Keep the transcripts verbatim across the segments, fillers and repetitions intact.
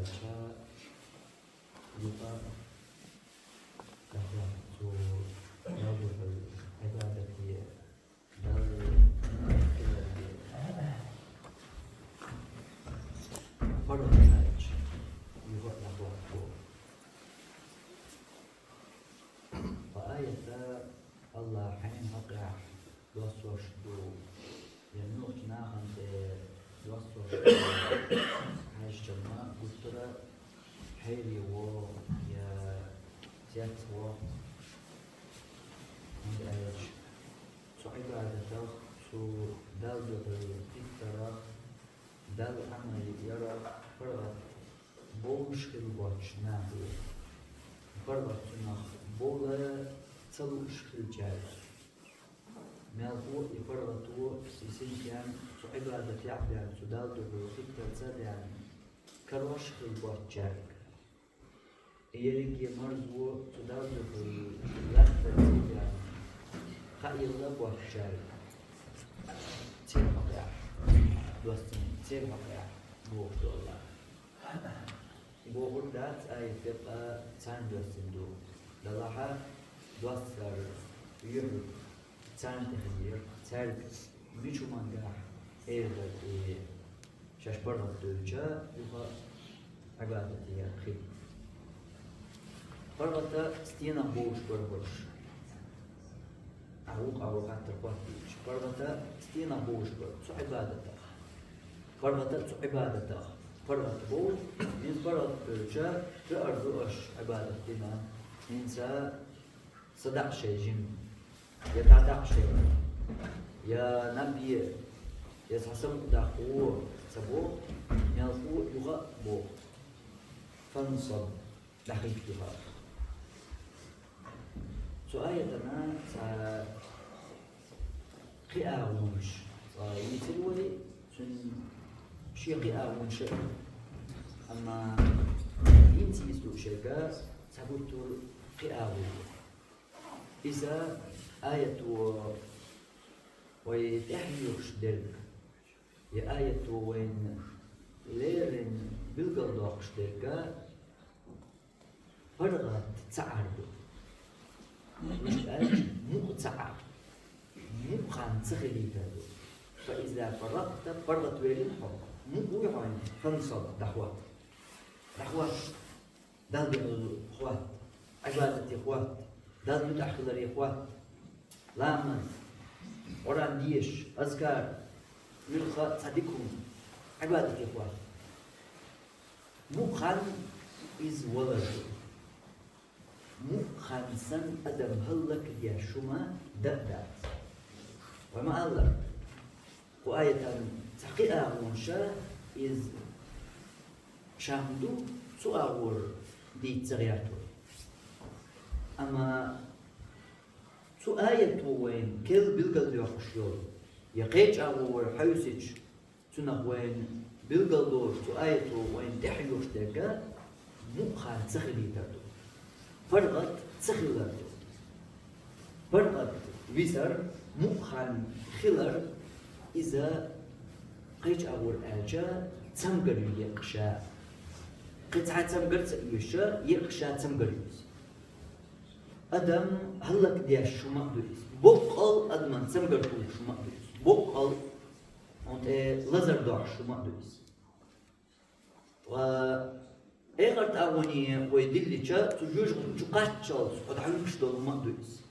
Ша юха даха цу Далла Ӏибадате, Далла хиларге паргӀатаьча юха даха вахту. Ва аята Аллахь хьайна хьакъехь доссош ду, я муьлххачу нахана тӀе доссош ду, хьаьжча ма гуттара хьере во, я цец во. ХӀунда аьлча цу Ӏибадатах, цу Далла дуьхьал хӀиттарах, Далла Ӏамал ярах паргӀат бовлуш хилла боцчу наха, паргӀат цунах бовла ца лууш хилчаьрга. Мелхо и паргӀато, и синтем цу Ӏибадатехь а бен, цу Далла дуьхьал хӀиттарца а бен, карош хилла боцчаьрга. И ерриге марзо цу Далла дуьхьал лаьттарца а бен, кхаъ елла боцчаьрга. Церан хьокъехь, доссана, церан хьокъехь боху ду Аллахь. Бохург дац, аят тӀе къа царна доьссина ду. Далахьа доссар юьхь царна тӀе хилира, цаьрга мича хӀумангахь эр дара и шаьш паргӀат девлча юха Ӏибадате хилла. ПаргӀата стенах бовлуш бара хӀорш? Ахьа вукху агӀор хаттар хӀоттийча, паргӀата стенах бовлуш бара? Цу Ӏибадатах. ПаргӀата цу Ӏибадатах. ПаргӀат бовлу, хӀинца паргӀат девлча, хиар ду аша Ӏибадат дина, хӀинца садаӀа шайн жимма, я дӀадаӀа шайн, я наб е, я цхьа самукъадаккха гӀо ца боху, мелхо юха а боху. Фансаб, дӀахӀитта юха. Цу аятана цхьа кхин агӀонаш, цкъа йийцира вай, цуьнан шен кхин агӀонаш а. Амма хӀинца йийца лууш ерг цхьа гуттар кхин агӀо ю. Иза аято вай тӀаьхьа йоьхуш дерг, я аято вайна леррина билгалдоккхуш дерг, паргӀат ца Ӏар ду. Иштта аьлча, мукъа ца Ӏар. Мукъа хан ца хилийтар ду. Фаиза фарагӀта, паргӀат веллина хьо, мукъа вуй хьо, фансаб, дӀахӀотта. ДӀахӀотта. Далла дуьхьал хӀотта, Ӏибадате хӀотта, Далла муьтӀахь хиларе хӀотта, ламаз, Къуръан деша, азкар, муьлхха а цхьа дика хӀума, Ӏибадате хӀотта. Мукъа хан иза валар ду. Мукъа хан санна адам хӀаллакдеш хӀума дан а дац. Вай ма-аллара, кху аятан цхьа кхин агӀонаш иза ша хӀун ду, цу агӀор дийца ца гӀерта вай. Амма цу аято вайна керла билгалдоьккхуш йолу, я кхечу агӀор хьаьвсича, цунах вайна билгалдолуш, цу аято вайна тӀаьхьа йоьхуш дерг, мукъа хан ца хилийтар ду. ПаргӀат ца хилар ду. ПаргӀат висар, мукъа хан хилар, иза, кхечу агӀор аьлча, цамгар ю еккъа ша. Кхин цхьа цамгар ца оьшуш, еккъа ша цамгар ю иза. Адам хӀаллакдеш хӀума а ду иза. Боккъал адаман цамгар тухуш хӀума а ду иза. Боккъал хьуна тӀе лазар дохьуш хӀума а ду иза. Ткъа эхарт агӀоне вай диллича, цу жоьжахати чу кхаччалц хьо дӀахьуьгуш долу хӀума а ду иза.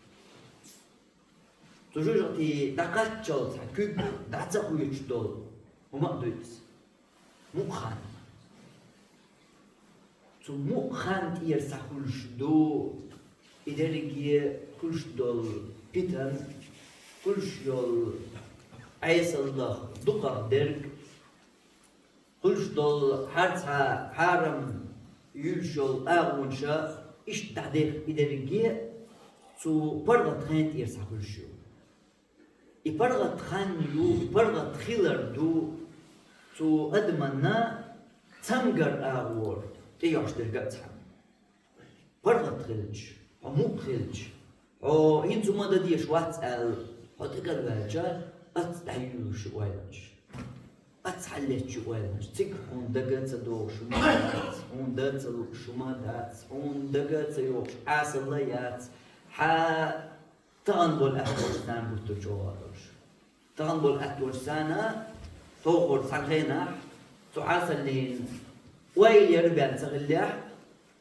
Цу жоьжахати дӀакхаччалц хьан куьг дӀа ца хоьцуш долу хӀума а ду иза. Мукъа хан. Цу мукъа хан тӀера схьахуьлуш ду и дерриге хуьлуш долу питан, хуьлуш йолу Ӏесаллах дукхах дерг, хуьлуш долу хьарцхьа хьарам юьллуш йолу агӀонаш, иштта дӀадехна и дерриге цу паргӀат хан тӀера схьахуьлуш ю. И паргӀат хан ю, и паргӀат хилар ду цу адаманна цамгар агӀор тӀейош дерг а цхьаьна. ПаргӀат хилча, хьо мукъа хилча, хьо хӀинца хӀума дан дезаш вац аьлла, хьо тӀекӀел ваьлча, аца дӀайуьйлуш ю ойланаш. Ацхьаллеччи ойланаш. Цига хьуна дага ца догӀуш хӀума дац, хьуна да ца лууш хӀума дац, хьуна дага ца йогӀуш Ӏасалла яц. Хьа тахана бола аьттонаш царна буттар чӀоагӀа долуш. Тахана бола аьттонаш царна тохур цхьана хенахь, цу Ӏасаллин ойла яр бен ца хиллехь,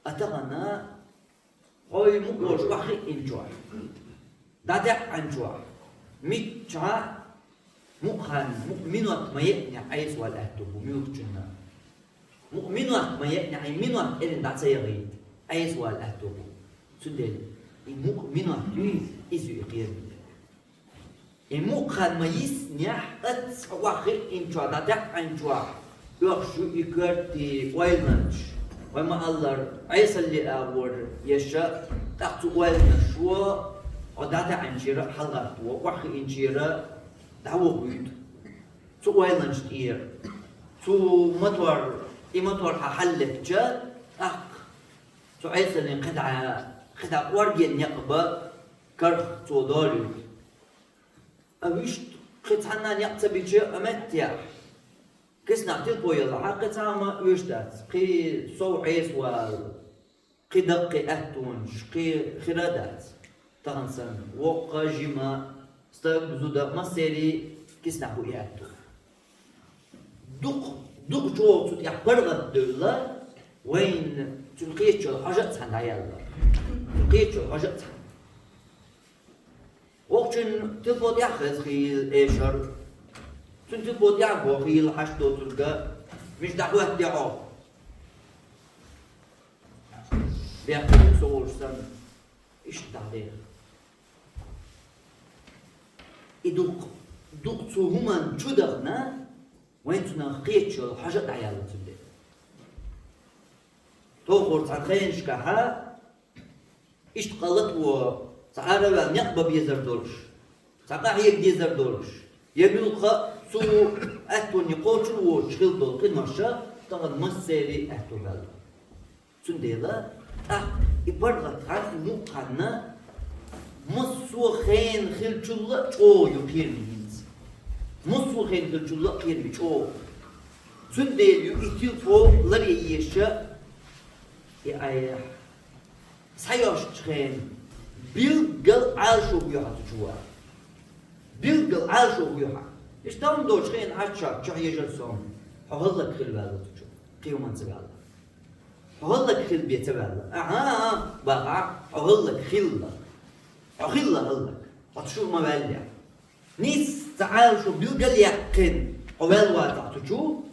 а тахана хьо и мукъ йолуш охьахиъинчохь, дӀатаьӀӀинчохь, миччахьа мукъа хан, мукъа минот ма еънехь, Ӏеса вала аьтту бу муьлххачунна. Мукъа минот ма еънехь, и минот эрна дӀа ца яхийта, Ӏеса вала аьтту бу. Цундела и мукъа минот юй, иза ю и кхераме дерг. И мукъа хан ма йиснехь, аццахьа охьахиъинчохь, дӀатаьӀӀинчохь, оьхуш ю и коьртий ойланаш. Вай ма-аллара, Ӏесалле агӀор еш, тӀаккха цу ойланашо хьо дӀатаьӀӀинчера а хьалагӀаттаво, охьахиъинчера дӀавохуьйту. Цу ойланаш тӀера, цу мотор, и мотор хьан хьаллетча, тӀаккха цу Ӏесаллин кхидӀа, кхидӀа кӀоргенан некъ бан карах цо долуьйту. А вуьшта кхин цхьанна некъ ца бича а меттехь, киснахь тилпо ялахь, кхин цхьа а ма оьшуш дац, кхин сов Ӏеса вала, кхин даккхий аьттонаш, кхин хир а дац. Тахана санна, воккха а, жима а, стаг а, зуда а, массеран а киснахь бу и аьтту. Дукха, дукха чӀогӀа цу тӀехь паргӀат а девлла, вайна цуьнан кхетачул хьожа а цхьаьна дӀаяьлла. Цуьнан кхетачул хьожа а цхьаьна. Вокхучун тилпо тӀехь хеза хийла эшар. Цуьнан тилпо тӀехь го хийла хьашт доцург а, мича дӀахӀоьттинехь хьо. Бехке со волуш санна, иштта дӀахьеха. И дукха, дукха цу хӀуманна чу дахана, вайн цунах кхетачул хьожа а дӀаяьлла цуьнан. Тохур цхьана хенашкахьа, иштта къа латаво, цхьа араваьлла некъ бан безар долуш, цхьа къахьега дезар долуш, я муьлхха а цу аьттонна кхочур воцуш хилла долу къинош а тахана массеран а аьтто мел ду. Цундела тӀаккха и паргӀат хан, и мукъа хан массо а хенахь хиллачул а чӀогӀа ю кхераме хӀинца. Массо а хенахь хиллачул а кхераме чӀогӀа. Цундела ю и тилпо ларъян еза, и айхьа схьайоьшучу хенахь билггал Ӏалашо хьоьху цу чу ван. Билггал Ӏалашо хьоьху. Иштта хӀума доцуш хенахь Ӏаччохь чохь ежар сом, хьо хӀаллакьхила ваьлла цу чу, кхин хӀуманца ваьлла. Хьо хӀаллакьхила бен ца ваьлла. Аха, аха, бахахь, хьо хӀаллакьхилла. Хьо хилла хӀаллак. Хьо цу чу ма ваьллехь. Нийсса Ӏалашо билгал яьккхина хьо ваьлла вацахь цу чу,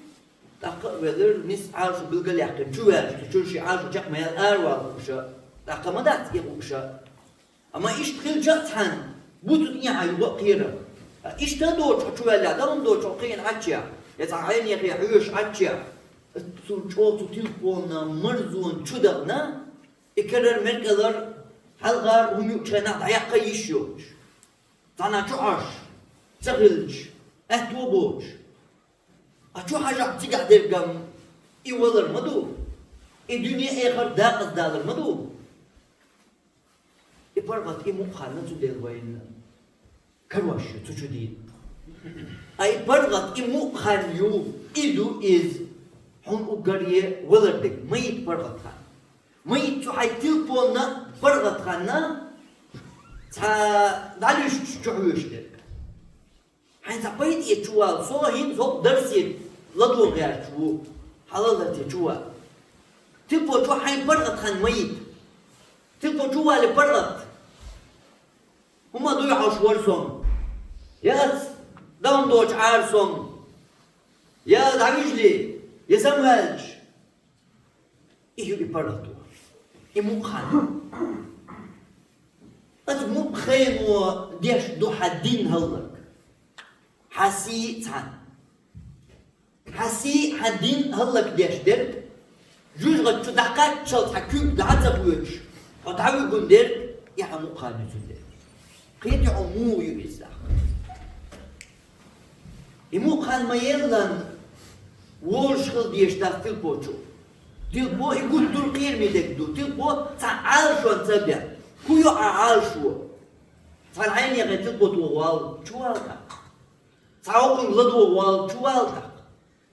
тӀаккха а велира, нийсса Ӏалашо билгал яьккхина чу ваьлча, цу чуьра шен Ӏалашо чекх ма яьлла ара вала хууш а, тӀаккха ма дац и хууш а. Амма иштта хилча а цхьаьна, бу цу тӀехьа юха а кхерам. Иштта а доцуш хьо чу ваьллехь, дан хӀума доцуш хьо кхиъна Ӏаччехь, я цхьа хьайнехе хьоьжуш Ӏаччехь, цу чӀогӀа цу тилпонан марзонна чу дахана, и карара, меркӀалара, хьалхара хӀума юучу хенахь дӀаяккха йиш йоцуш. Цхьана чу Ӏаш, ца хилча, аьтто боцуш. А чу хьажахь цигахь дерг-м и валар ма ду, и дуьне-эхарт дакъаздалар ма ду. И паргӀат, и мукъа хан цундела вайна карош ю цу чу дийна. А и паргӀат, и мукъа хан ю, и ду иза, хьуна уггаре валар дерг, майит паргӀат хан. Майит цу хьайн тилпонна паргӀат ханна цхьа дӀалуьйшучу чу хьоьжуш дерг. Хьайн цхьа пайда эца чу вала, со хӀинца хӀокху дарсе ладогӀа гӀерташ ву, хьалаллаце чу вала. Тилпо чу хьайн паргӀат хан ма йита. Тилпо чу вале паргӀат. ХӀума дуй хьовш вара со. Я ас дан доцуш Ӏара со. Я дӀавижале, я самаваьлча. И ю и паргӀато, и мукъа хан. Аса мукъа хено деш ду хьан дин хӀаллак. Хьан сий цхьаьна. Хьан сий, хьан дин хӀаллак деш дерг, жуьжгӀат чу дӀакхаччалц хьан куьг дӀа а ца кхоьчуш, хьо дӀавуьгун дерг, и хьан мукъа хан ю цундела. Кхетий хьо, муха ю иза? И мукъа хан ма-еллан, волуш хила дезаш дац тилпо чу. Тилпо и гуттар а кхераме дерг ду. Тилпо цхьа Ӏалашонца бен. ХӀун ю хьан Ӏалашо? Цхьана хьайнехе тилпо тоха вала, чу вала тӀаккха. Цхьа хӀокхуьнга ладогӀа вала, чу вала тӀаккха.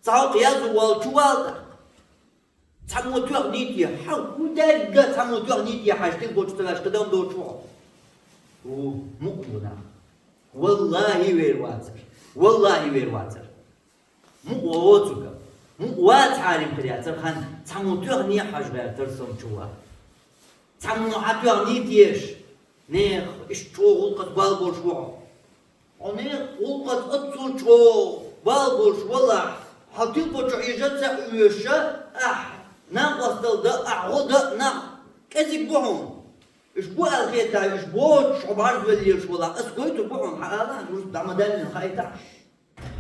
Цхьаькха язду валча валда. Цхьаммо тоьхний те, хьа хӀу дагга цхьаммо тоьхний те, хьажа тилпочу ца ваьш, кхы дам доцуш ву хьо. Ву, мукъа ву нах. Валлахьи, вер вацар. Валлахьи, вер вацар. Мукъа ва воцург. Мукъа вац хьарим хир яцар хан, цхьаммо тоьхний хьажа гӀертар сом чу ва. Цхьаммо хьа тоьхний теша, нех, иштта чӀогӀа гӀулакхаца бала болуш ву хьо. Хьо нех гӀулакхаца оццул чӀогӀа бала болуш валахь, хьо тилпочу хьежа ца оьшуша, ахь накъостал дан, ахь гӀо дан нах кӀезиг бу хьуна. Уьш бу аьлла хетахь, уьш боцуш хьо бӀарзвелла лелаш валахь, ас гойтур бу хьуна, хьан алахь, дӀа ма даьллина хаийтахь.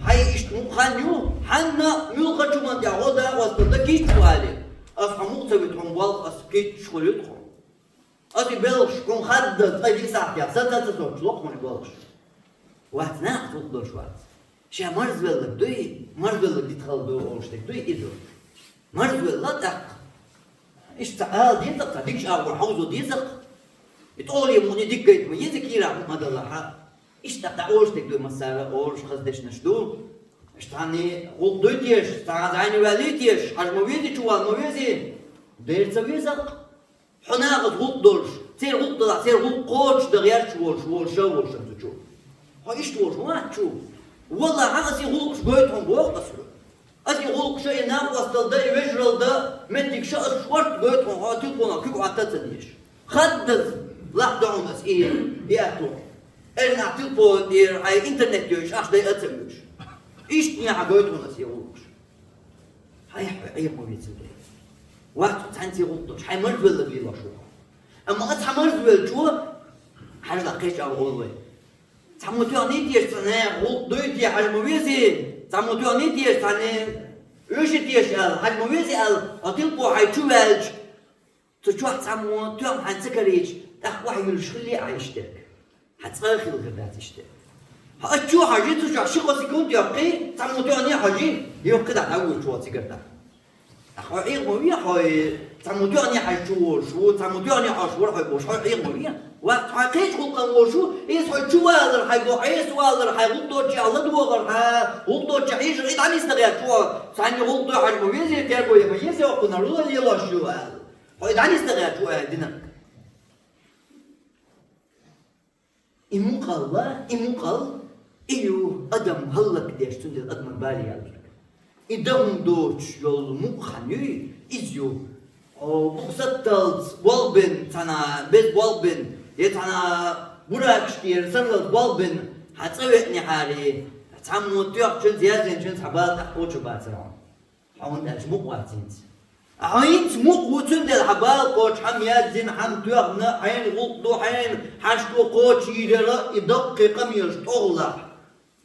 Хьай иштта мукъа хан ю, хьанна муьлххачу хӀуманна тӀехь гӀо дакъостал дан кийча ву алий? Ас хьо мукъа ца витахь хьуна болх ас кийча хуьлуьйту хьуна. Аса и белхаш хьуна хадда, цкъа диъ сахьтех саца ца соцуш ло хьуна и болхаш. Вац, нах гӀуллакх долуш вац. Ша марзвелларг дуй, марзвелларг дита хала ду олуш дерг дуй иза. Марзвелла тӀаккха. Иштта ала деза-кх, цхьа дикачу агӀор хьовзо деза-кх. И тӀоле муни дика гайта ма еза кийрахь ма далахьа. Иштта дӀа олуш дерг дуй массара, олуш хаза дешнаш ду. Иштта хьанна гӀуллакх дуй теша, цхьа зӀайна ваьллий теша, хьажа ма везий, чу вала ма везий? Дера ца веза-кх. Хьо нахаца гӀуллакх долуш, церан гӀуллакх далахь, церан гӀуллакх кхочушдан гӀерташ волуш, волуш а волуш цу чу. Хьо иштта волуш вац чу. Валлахьа, аса и гӀуллакхаш гойту хьуна боху аса хьоьга. Аса и гӀуллакхаш а, и накъостал дан, и вежаралла дан меттигаш а аса шортта гойту хьуна, хьо тилпонах куьг Ӏотта а ца дезаш. Хаддаза латтадо хьуна аса и, и аьтту. Эрна ахь тилпон тӀера хьайн интернет йойуш, ахча дайа а ца оьшу. Иштта нехьа гойту хьуна аса и гӀуллакхаш. Хьай, хьо Ӏеха ма ве цуьнан. Вац, цхьаьнца гӀуллакх долуш, хьайн марзвелларг лелош ву хьо. Амма аса хьан марзвеллачо, хьажа кхечу агӀор олу вай. Цхьаммо тоьхний теша, цхьанна гӀуллакх дуй те, хьажа ма везий? Цхьаммо тоьхний теша, цхьанна оьший теша аьлла, хьажа ма везий аьлла, хьо тилпо хьайн чу ваьлча, цу чохь цхьаммо тоьхна хьайна ца карийча, тӀаккха охьаюьллуш хилале ахь иштта дерг. Хьан цкъа а хила хир дац иштта. Хьо аччо хьажий, цу чохь ши-кхо секунд йоккхий, цхьаммо тоьхний хьажий, йоккхий дӀа дӀавоьдуш ву цигара тӀаккха. Хьо Ӏеха ма ве, хьо цхьаммо тоьхний хьажа чу волуш ву, цхьаммо тоьхний хьожуш вара хьо бохуш, хьо Ӏеха ма ве. Вац, хьо кхечу гӀуллакхана волуш ву, иза хьо чу валар, хьайн гӀо Ӏеса валар, хьайн гӀуллакх доцчехь ладогӀар, хьан гӀуллакх доцчехь хьийжар, и дӀанисна гӀерташ ву, цхьанна гӀуллакх дуй хьажа ма везий, терго ян ма езий, хьо кхунна рула лелош ю аьлла. Хьо и дӀанисна гӀерташ ву аьлла динарг. И мукъалла, и мукъал, и ю адам хӀаллакдеш, цундела адаман бале яьлларг. И дан хӀума доцуш йолу мукъа хан юй, иза ю. О, букъ сатталц болх бен, цхьана беза болх бен, я цхьана буракаш тӀера санналц болх бен, хьан цӀа веънехьарий, цхьаммо тоьхначуьнца, яздинчуьнца хьан бала тӀаккха кхочур бацара хьуна. Хьо хӀунда аьлча мукъа вац хӀинца. Ахьа хӀинца мукъа ву, цундела хьан бала кхочу, хьан яздина, хьан тоьхна, хьайна гӀуллакх ду, хьайна хьашто кхочу йийрара, и даккхий къамелаш тӀогӀлахь.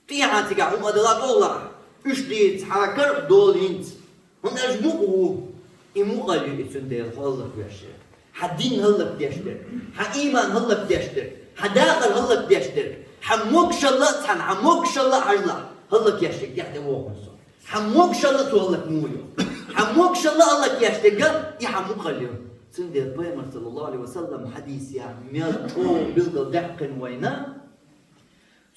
ТӀехьа цигахь хӀума а дала тӀогӀлахь. Уьш дийца хьан карах долу хӀинца. ХӀунда аьлча мукъа ву. И мукъа ю и, цундела хьо хӀаллаквеш дерг. Хьан дин хӀаллакдеш дерг. Хьан ийман хӀаллакдеш дерг. Хьан дахар хӀаллакдеш дерг. Хьан могушалла а цхьаьна, хьан могушалла а хьажалахь, хӀаллакъеш дерг тӀехь тӀе вохуьйту со. Хьан могушалла цо хӀаллак муха йо? Хьан могушалла хӀаллакъеш дерг и хьан мукъа ю. Цундела Пайхамар, саллаллаху алейхи ва саллам, хьадисехь мел чӀогӀа билгалдаьккхина вайна,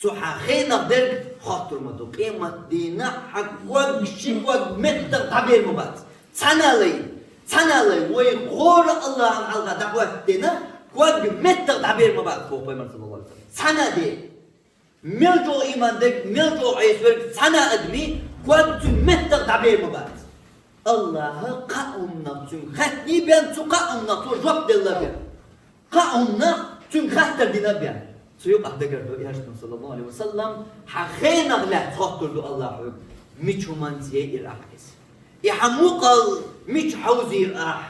цу хьан хенах дерг хоттур ма ду. Къематдийнахь хьан ког, ши ког меттах дӀабер ма бац. Цхьана а лай, цхьана а лай, вай хӀора Аллахьан хьалха дӀахӀоьттина, ког меттах дӀабер ма бац, боху Пайхамар, саллаллаху алейхи ва саллам. Цхьана а де. Мел чӀогӀа ийман дерг, мел чӀогӀа Ӏеса верг цхьана а адамийн ког цуьнан меттах дӀабер ма бац. Аллахьа кхаа хӀуманах цуьнга хаьттина бен, цу кхаа хӀуманах цо жоп делла бен. Кхаа хӀуманах цуьнга хаттар дина бен. Цу юкъахь дагар ду, Элчано, саллаллаху алейхи ва саллам, хьан хенах лаьцна хоттур ду Аллахьа хьоьга, мича хӀуманца яйира ахь иза? И хьан мукъал мича хьовзийра ахь?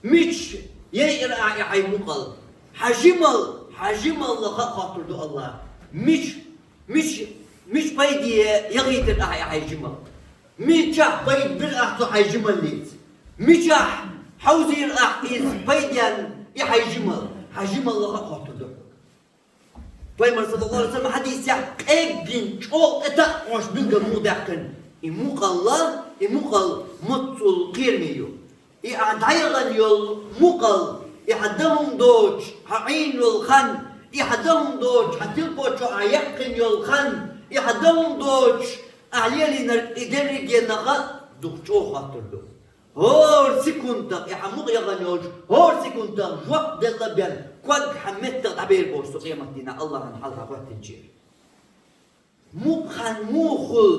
Мича яйира ахь и хьайн мукъал? Хьан жимал, хьан жималлаха хоттур ду Аллахьа. Мича, мича, мича пайде яхийтира ахь и хьайн жимал? Мичахь пайда бира ахь цу хьайн жималлица? Мичахь хьовзийра ахь иза пайденна и хьайн жимал? Хьан жималлаха хоттур ду хьоьга. Пайхамар, саллаллаху алейхи ва саллам, хьадисехь къеггина чӀогӀа тӀетаӀош билгал муха даьккхина: и мукъалла, и мукъал маццул кхераме ю. И ахь дӀаяхана йолу мукъал, и хьан дан хӀума доцуш хьан Ӏийна йолу хан, и хьан дан хӀума доцуш хьан тилпочо ахь яьккхина йолу хан, и хьан дан хӀума доцуш ахь лелийнарг, и дерриге а наха Дукха чӀоагӀа хаттар ду. ХӀора секундах, и хьа мукъа яхана йолча, хӀора секундах жоп делла бен, ког хьа меттах дӀабер бош со къематдийнахьа Аллахьан хьалха хӀоттинчера. Мукъа хана муха хул,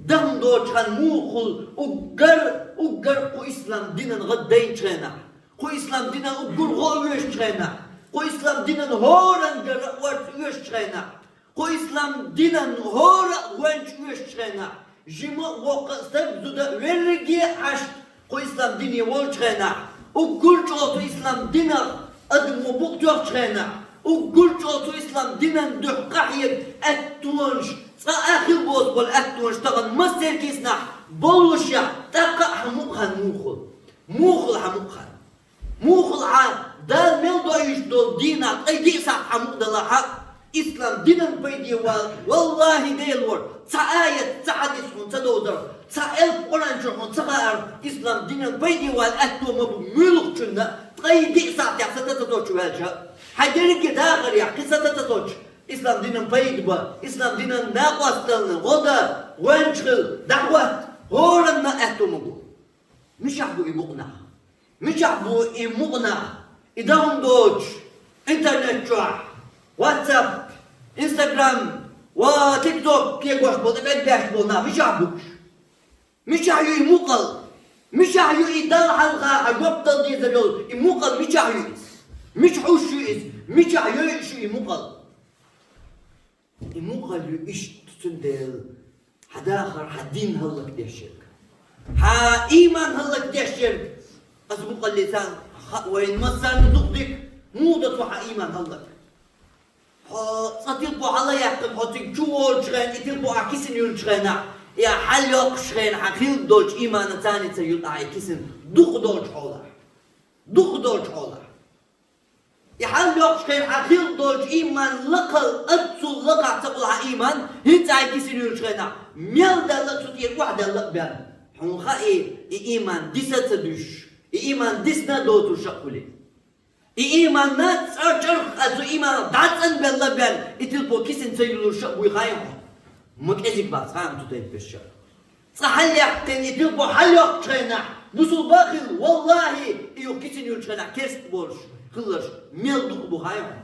даха доцу хана муха хул, уггар, уггар кху ислам динан гӀаддайначу хенахь, кху ислам динан уггар гӀо оьшучу хенахь, кху ислам динан хӀоранна гара орца оьшучу хенахь, кху ислам динан хӀора а гӀоьнча оьшучу хенахь, жима а воккха а стаг, зуда а верриге а хьашт, кху ислам дине волчу хенахь, уггар чӀогӀа цу ислам динах адамо букъ тоьхначу хенахь, уггар чӀогӀа цу ислам динан дуьхьа къахьега аьттонаш, цкъа а хила боцу болу аьттонаш тахана массеран киснахь боллушехь, тӀаккха а хьан мукъа хана муха хул? Муха хул хьан мукъа хана? Муха хул хьан Дала мел доуьйтуш долу дийнахь ткъе диъ сахьт хьан мукъа далахь а, ислам динан пайде вала, валлахӀи, Дела вара, цхьа аят, цхьа хьадис хьуна ца довзар, цхьа элп Къуръан чу хьуна ца хаар, ислам динан пайде вала аьтто ма бу муьлххачунна, ткъе диъ сахьтехь саца ца тоьчу ваьлча, хьайн дерриге дахарехь кхин саца ца тоьчу, ислам динан пайда бан, ислам динан накъосталла, гӀо дан, гӀоьнча хила, дӀахӀотта, хӀоранна аьтто ма бу. Мичахь бу и мукъа нах? Мичахь бу и мукъа нах? И дан доцуш, интернет чохь, WhatsApp, Instagram ва TikTok кегош болу, тӀе бегбеш болу нах мичахь бу уьш? Мичахь ю и мукъал? Мичахь ю и Далла хьалха хьан жоп дала дезар йолу и мукъал? Мичахь ю иза? Мича хьуш ю иза? Мичахь йойуш ю и мукъал? И мукъал ю иштта, цундела хьан дахар хьан дин хӀаллакдеш ерг, хьан ийман хӀаллакдеш ерг. Аса мукъаллица хаьа вайна массарна дукха дика, муха до цо хьан ийман хӀаллак? Хьо цкъа тилпо хьалаяьккхина, хьо цига чу волучу хенахь, и тилпо ахь кисина юьллучу хенахь, я хьал йоккхуш хенахь, хьан хилла долчу иймана царна ца юьллу ахь и кисина дукха долчу хьолахь. Дукха долчу хьолахь. И хьал йоккхуш хенахь хьан хилла долчу ийман лакхал, аццул лакхахь ца къула хьан ийман, хӀинца ахь и кисина юьллучу хенахь, мел даьлла а цу тӀера охьадаьлла а бен, хьуна хаьа и, и ийман диса а ца дуьсуш, и ийман дисна а доцурш а хуьлий. И ийманна цӀа чӀарх а цу ийманах дӀа а цӀанбелла а бен, и тилпо кисина ца юьллурш а буй хаьий хьуна? Ма кӀезиг бац хаьа цу тайпа вешан. Цкъа хьалаяьккхина и тилпо хьал йоккхучу хенахь, бусулба а хилла, валлахӀи, и юха кисина юьллучу хенахь керста болуш хилларш мел дукха бу хаьий хьуна?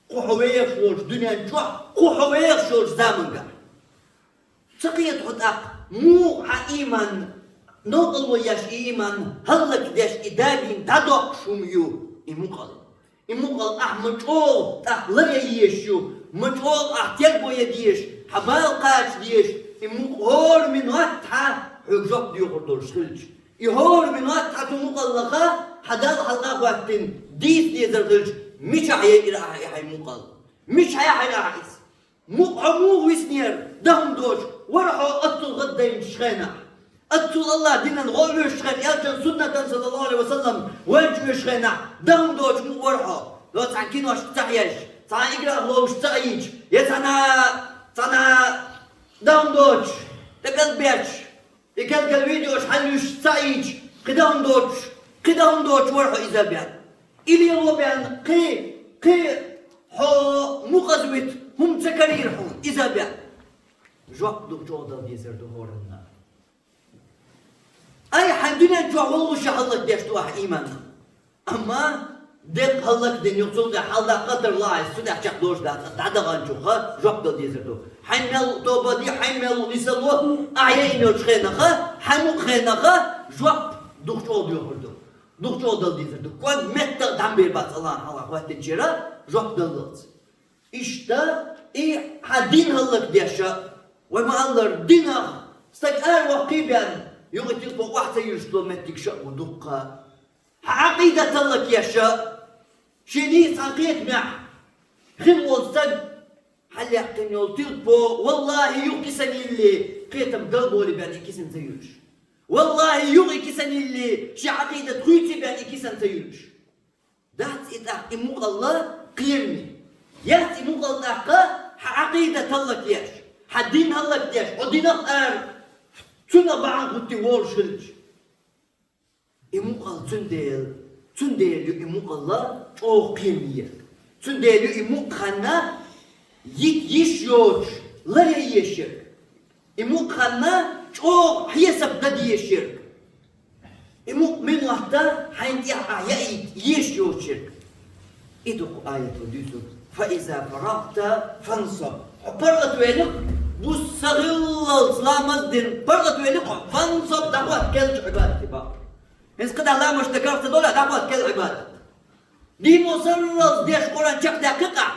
Кху хьо вехаш волчу дуьнен чохь, кху хьо вехаш йолчу замангахь. Ца кхета хьо тӀаккха, муха хьан ийман, новкъарло еш и ийман хӀаллакдеш, и дагийна дӀадоккхуш хӀума ю и мукъал? И мукъал ахь ма чӀогӀа тӀаккха ларъян езаш ю, ма чӀогӀа ахь терго ян дезаш, хьан бала кхача дезаш, и мукъа хӀора минот хьан хьоьга жоп доьхур долуш хилча, и хӀора минот хьан цу мукъаллаха хьан Далла хьалха а хӀоьттина дийца дезар хилча, мичахь яйира ахьа и хьайн мукъал? Мичахь яхьира ахьа иза? Мукъа хьо муха виснера, дан доцуш, вара хьо аццул гӀаддайначу хенахь? Аццул Аллахь динан гӀо оьшучу хенахь, элчан суннатан, саллаллаху Ӏалайхи ва саллам, вайчу оьшучу хенахь, дан доцуш мукъа вара хьо? Йо, цхьана киношка ца хьежча, цхьана играх ловш ца Ӏийча, я цхьана, цхьана дан доцуш, тӀекӀел беча, и кел-кел видеош хьаллуьйш ца Ӏийча, кхин дан доцуш, кхин дан доцуш вара хьо иза бен? Или ло бен кхин, кхин хьо мукъаза вита хӀума ца карийра хьуна иза бен? Жоп дукха чӀогӀа дала дезар ду хӀоранна. Ай, хьайн дуьнен чохь воллуша хӀаллакдеш ду ахь ийманна. Амма декъа хӀаллакдина юха цул тӀаьхьа хьалдаккха тарло ахь, цу тӀехь чекхдолуш дац, дӀадаханчуха жоп дала дезар ду. Хьайн мел тоба де, хьайн мел нисало, ахь яйина йолчу хенаха, хьайн мукъа хенаха жоп дукха чӀогӀа доьхур ду. Дукха чӀогӀа дала дезар ду. Ког меттах дӀа ма бер бац Аллахьан хьалха хӀоьттинчера жоп даллалц. Иштта и хьан дин хӀаллакдеш а, вай ма-аллара, динах стаг араваккхий бен, юкъа тилпо охьа ца юьллуш долу меттигаш а бу дуккха. Хьан Ӏакъидат хӀаллакъеш а, шен нийса цхьана кхетамехь хин волу стаг, хьалъяьккхина йолу тилпо, валлахӀи, юха кисана йиллий, кхетам галболий бен и кисана ца юьллуш. ВаллахӀи, юха и кисана йиллий, шен Ӏакъидат хуьйций бен и кисана ца юьллуш. Дац и тӀаккха и мукъалла кхераме. Яц и мукъалла тӀаккха хьан Ӏакъидат хӀаллакъеш, хьан дин хӀаллакдеш, хьо динах ара, цунах бахьана хӀуттий волуш хилча. И мукъалла цундела, цундела ю и мукъалла чӀогӀа кхераме ерг. Цундела ю и мукъа ханна йита йиш йоцуш, ларъян езаш ерг. И мукъа ханна чӀогӀа хьесап дан дезаш ерг. И мукъ мин латта хьайн тӀехь а яийта еш йоцург. И дукха аято дуьйцу. فإذا فرغت فانصب. Хьо паргӀат велахь, бус ца хиллалц ламаз дина, паргӀат велахь хьо, فانصب, дӀахӀотта кхелчу Ӏибадате бахь. ХӀинца кхидӀа ламаз дан карах ца долахь, дӀахӀотта кхел Ӏибадат. Дийно сарралц деш Къуръан чекхдаьккхи-кх ахь.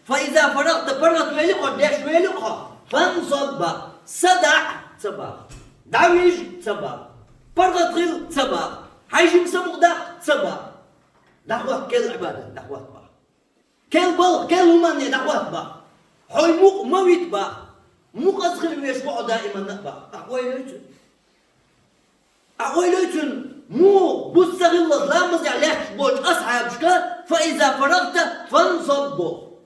فإذا فرغت, паргӀат велахь хьо, деш велахь хьо, فانصب, са даӀа ца бахь, дӀавижа ца бахь, паргӀат хила ца бахь, хьайн жима самукъадаккха ца бахь. ДӀахӀотта кхел Ӏибадат, дӀахӀотта бахь. Кхел балха, кхел хӀуманна дӀахӀотта бахь. Хьой мукъ ма вита бахь. Мукъаза хила везаш ву хьо даиманна а бахь. Ахь ойла йой цунна? Ахь ойла йой цунна? Муха бус ца хиллалц ламазехь лаьтташ болчу асхьабашка, فإذا فرغت فانصب боху?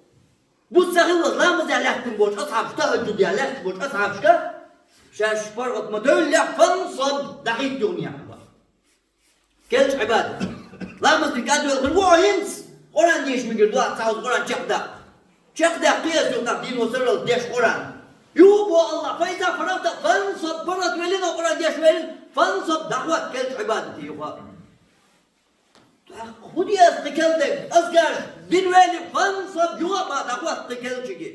Бус ца хиллалц ламазехь лаьттина болчу асхьабашка, тахӀажжудехь лаьтташ болчу асхьабашка, шаьш паргӀат ма девллехь, فانصب, дӀахӀитта юханехьа бахь. Кхелчу Ӏибадат. Ламаз дина кӀадвелла хир ву хьо хӀинца? Къуръан деша мегар ду ахь, цхьа хӀума Къуръан чекхдаккха. Чекхдаьккхи аса юха нах дийно сарралц деш Къуръан. Юха боху АллахӀа: فإذا فرغت فانصب, паргӀат велла хьо, Къуръан деш велла, فانصب, дӀахӀотта кхелчу Ӏибадате юха. ТӀаккха хӀун де аса кхин кхел дерг? Аса гаш дина велла, فانصب, юха а бахь, дӀахӀотта кхин кхелчиге.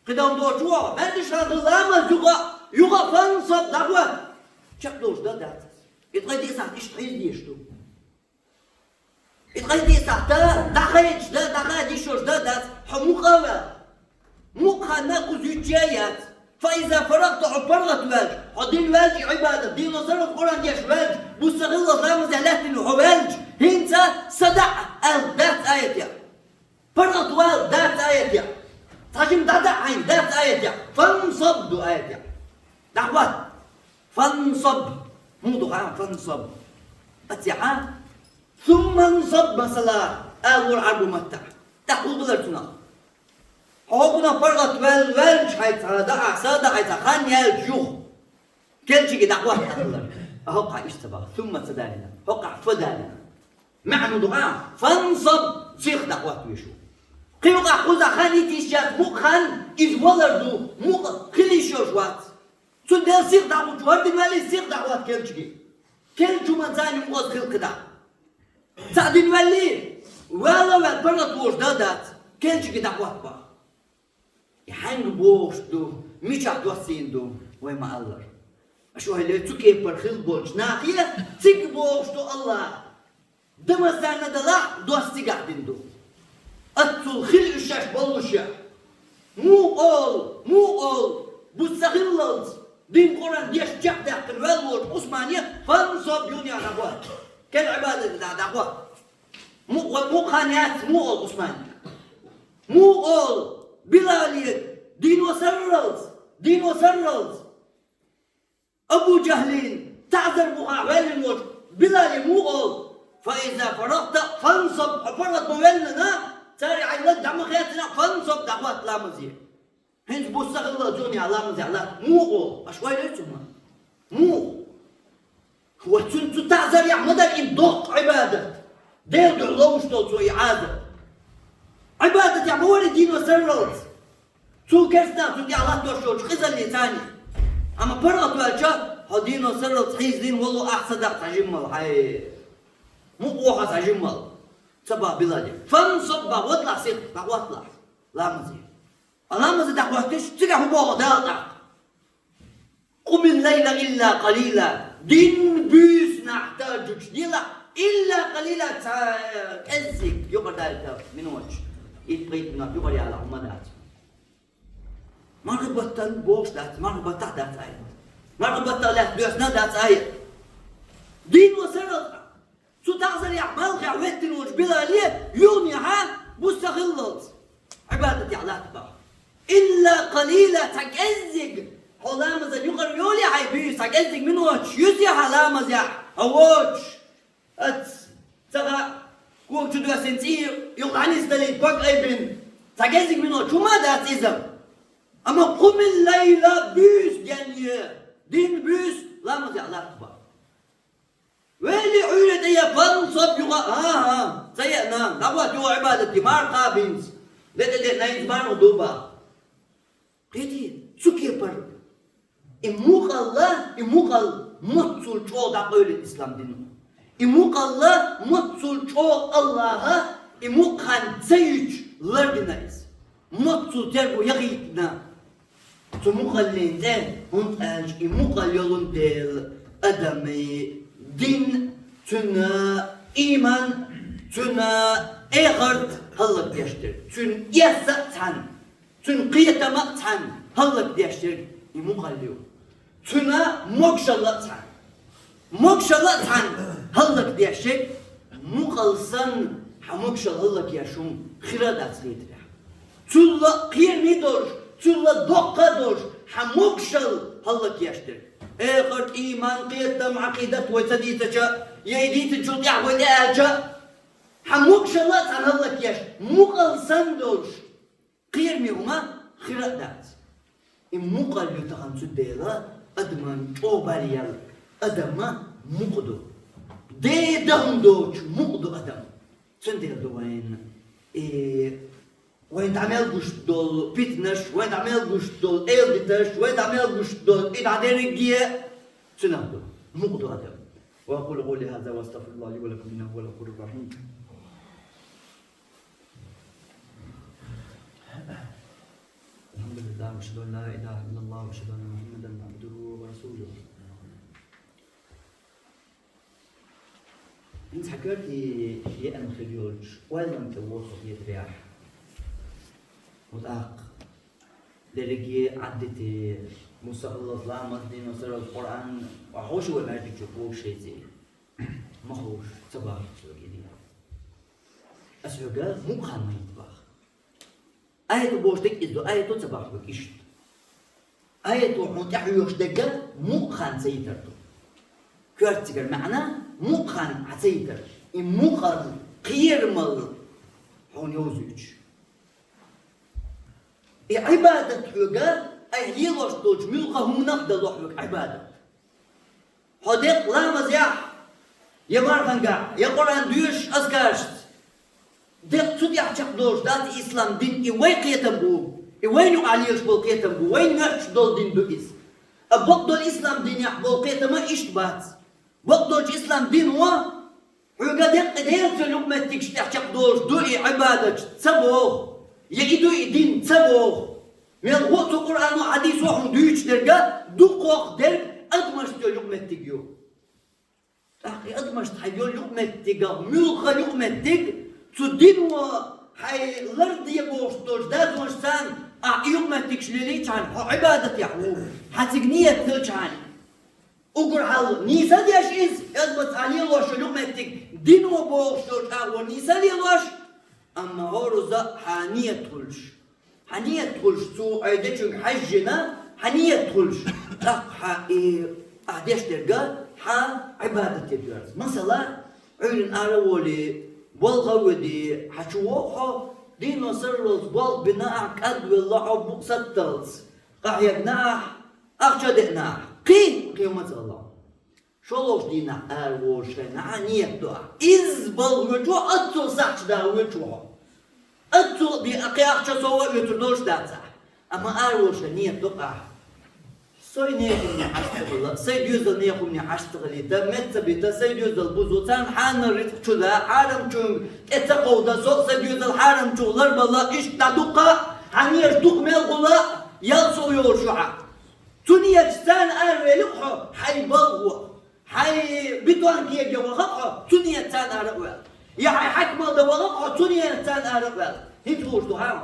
КхидӀа доцуш ву хьо, маьрша хилла ламаз, юха, юха فانصب, дӀахӀотта. Чекхдолуш дан дац аса. И ткъе диъ сахьт иштта хьийза дезаш ду. И ткъе диъ сахьт дӀахайча дан, дӀахаийта йиш йолуш дан дац, хьо мукъа а ваьлла. Мукъа ханна кхуза юьтуш а яц. فإذا فرغت, хьо паргӀат ваьлча, хьо дина ваьлча и Ӏибадат, дийно сарралц Къуръан деш ваьлча, бус ца хиллалц ламазехь лаьттина хьо ваьлча, хӀинца са даӀа аьлла дац аятехь. ПаргӀат вала дац аятехь. Цхьа жима дӀадаӀа хьайна дац аятехь. فانصب ду аятехь. ДӀахӀотта. فانصب. ХӀун ду хьан فانصب? Аццехьа. ثم انصب, масала, алора Ӏарбу маттахь. ТӀаккха хӀун хилар цунах? Хьо хӀокхунах паргӀат ваьлла ваьлча, хьайца хьан даӀа, са даӀа, хьайца хан яьлча юха. Кхелчиге дӀахӀотта хилар. А хӀокхахь иштта ца баху. ثم ца далийна. ХӀокхахь فа далийна. МаьӀна ду хьан? فانصب, сиха дӀахӀотта везаш ву. Кхин юкъахь кхузахь хан йита йиш яц, мукъа хан иза валар ду, мукъа хила йиш йолуш вац. Цундела сиха дӀахӀуттуш, хӀара дина ваьлли, сиха дӀахӀотта кхелчиге. Кхелчу хӀуманца мукъаза хила кхидӀа. Цхьаъ дина ваьлли, вала а ваьлла, паргӀат волуш дан дац, кхелчиге дӀахӀотта бахь. И хьаьнга бохуш ду, мичахь доссийна ду, вай ма-аллара. Аша ойла йой, цу кепара хилла болчу нахе цига бохуш ду АллахӀа. Дан массарна далахь, доссийна цигахь дина ду. Аццул хила уьш шаьш боллушехь. Муха олу, муха олу, бус ца хиллалц, дин Къуръан деш чекхдаьккхина ваьлла волчу Ӏусмане فانصب юханехьа дӀахӀотта. Кхел Ӏибадате дӀа-, дӀахӀотта. Мукъа, мукъа хан яц, муха олу Ӏусмане? Муха олу Билале дийно сарралц, дийно сарралц Абу ЖахӀлин таӀзар бухахь ваьллина волчу Билале муха олу: فإذا فرغت فانصب, хьо паргӀат ма веллинехь, цара хьайн лаг дӀа ма хеццинехь, فانصب, дӀахӀотта ламазе. ХӀинца бус ца хиллалц юханехьа ламазехь латта муха олу? Аша ойла йой цунах? Муха? Ва цуьнан цу таӀзарехь ма дара и доккха Ӏибадат, Делан дуьхьа ловзуш долу цо и Ӏазап. Ӏибадатехь ма вара и дийно сарралц. Цул керстанах цунна тӀехь латтош йолчу къизаллица царна. Амма паргӀат ваьлча, хьо дийно сарралц хьийзадина вало ахь, са даӀа, цхьа жиммал хьай. Мукъа вохьа, цхьа жиммал. Ца бахь Билале. فانصب бахь, вадалахь сиха, дӀахӀотталахь ламазе. Ткъа ламазе дӀахӀоьттича, цигахь хӀун боху Дала тӀаккха? قم الليل إلا قليلا. Дин буьйса нах тахӀажжуд делахь, إلا قليلا, цхьа кӀеззиг, юкъара далийта миноташ. Итт-пхийтта минот юкъара ялахь хӀума дац. Марха баттал бохуш дац, марха баттахь дац аят. Марха баттал лаьцна доьссина дац аят. Дийно сарралц. Цу таӀзарехь, балхехь веттина волчу Билале юханехьа бус ца хиллалц Ӏибадатехь латта бахь. إلا قليلا, цхьа кӀеззиг, хьо ламазан юкъара йоле хьайн буьйса, цхьа кӀеззиг миноташ юьсу хьан ламазехь, хьо воцуш. Ац, ца хаьа, кога чу доьссина цӀий юха дӀанисдалийта ког айбина. Цхьа кӀеззиг миноташ хӀума дац иза. Амма قم الليل, буьйса денъе, дин буьйса ламазехь латта бахь. Велли Ӏуьйре тӀе я, فانصب, юха, а-а, ца еана, дӀахӀотта юха Ӏибадате, марха бинца, де тӀе деъна, хӀинца марха ду бахь. Кхетий, цу кепара и мукъалла, и мукъал маццул чӀогӀа дӀакъевлина ислам дино. И мукъалла моццул чӀогӀа Аллахьа, и мукъ хӀанз ца юьтуш лардина иза. Моццул терго яхийтина. Цу мукъаллин тӀе, хӀунда аьлча и мукъал йолун дела, адамий дин, цуьнан иман, цуьнан эхарт хӀаллакдеш дерг. Цуьнан эсса а цхьаьна, цуьнан кхетам а цхьаьна хӀаллакдеш дерг и мукъал ю. Цуьнан могашалла а цхьаьна. Могашалла а цхьаьна хӀаллакдеш дерг, мукъал санна хьан могашалла хӀаллакъеш хӀума хир а дац хетарехь. Цул а кхераме долуш, цул а доккха а долуш, хьан могашалла хӀаллакъеш дерг. Эхарт, иман, кхетам, Ӏакъидат вай ца дийцича, я и дийцинчул тӀаьхьа вай тӀе аьлча, хьан могашалла а цхьаьна хӀаллакъеш, мукъал санна долуш. Кхераме хӀума хир а дац. И мукъал ю тахана цу дела, адаман чӀогӀа баръял, адам мукъа ду. Ден дан доцуш мукъа ду адам. Цундела ду вайна, и вайна дӀа мел гуш долу питанаш, вайна дӀа мел гуш долу эладитанаш, вайна дӀа мел гуш долу и дӀа дерриге а цунах ду, мукъа ду адам. وأقول قولي هذا وأستغفر الله لي ولكم إنه هو الغفور الرحيم. الحمد لله، وأشهد أن لا إله إلا الله، وأشهد أن محمدا عبده ورسوله. ХӀинца хьан коьрте еана хир йолчу ойланна тӀе воьдуш хетарехь, хӀун тӀаккха дерриге а Ӏаддите, муьлхха а ламаз, дийно сарралц Къуръан, хьовсий вай маьждиг чу вовшашца? Ма ховшу, ца бахара соьга и дин. Ас хьоьга мукъа хан ма йита боху. Аято бохуш дерг иза ду, аято ца бахара соьга иштта. Аято хьуна тӀаьхьа хьоьхуш дерг мукъа хан ца йитар ду. Коьрта цигара маьӀна мукъа хан хьан ца йитар. И мукъал, кхерамал хьуна йовзуьйтуш. И Ӏибадат хьоьга, айхьа лелош долчу муьлхха хӀуманах а дало хьоьга Ӏибадат. Хьо деккъа ламазехь, я мархангахь, я Къуръан доьшуш азкаршца, деккъа цу тӀехь чекхдолуш дац ислам дин, и вай кхетам бу, и вайна юкъахь лелаш болу кхетам бу, вайна моьттуш долу дин ду иза. Ткъа бакъдолу ислам динехь болу кхетам а иштта бац. Бакъдолчу ислам дино хьоьга деккъа Делаца йолу юкъаметтигаш тӀехь чекхдолуш ду и Ӏибадаташ ца боху, я и ду и дин ца боху. Мел гӀо а цу Къуръано, хьадисо хьуна дуьйцуш дерг а, дукхох дерг адамашца йолу юкъаметтиг ю. ТӀаккха и адамашца хьайн йолу юкъаметтигах муьлхха юкъаметтиг, цу дино хьайн ларде бохуш долчу дазонашца ахь и юкъаметтигаш лелийчхьана, хьо Ӏибадатехь ву, хьан цига ниет хилчхьана. Уггар хьалха нийса деш иза, адамаца лелош йолу юкъаметтиг дино бохуш йолчу агӀор нийса лелош, амма хӀоразза а хьан ниет хуьлуш. Хьан ниет хуьлуш, цо хьайн дечуьнга хьаьжжина, хьан ниет хуьлуш, тӀаккха хьан и ахь деш дерг а хьан Ӏибадате доьрзу. Масала, Ӏуьйранна ара а волий, балха а воьдий, хьан чу вогӀу хьо, дийно сарралц балха бина ахь, кӀадвелла хьо букъ сатталц, къахьегна ахь, ахча а деана ахь. Кхин, кхин ма ца хилла. ШолгӀачу дийнахь ара волуш хенахь а ниет до ахь. Изза балха воьдуш ву, оццул сахьташ даха воьдуш ву хьо. Оццул а бен, кхин ахча сов а оьцур долуш дац ахь. Амма ара волуш хенахь ниет до ахь. Со и нехан хӀумане хьашт ца хила, сайн доьзал нехан хӀумане хьашт ца хилийта, мет ца бита, сайн доьзал бузо, царна хьанал рицкъ чу да, хьарамчуьнга тӀе ца кховда, со а сайн доьзал хьарамчух ларбала, иштта дӀа дукха, хьан еза дукха мел гӀула, ял сов йолуш ю хьан. Цу ниеташца царна аравелла хьо, хьайн балхо, хьайн бетон кеге ваха хьо, цу ниеташца царна ара а ваьлла. Я хьайн хьаькамалла дан ваха хьо, цу ниеташца царна ара а ваьлла. ХӀинца хууш ду хьан?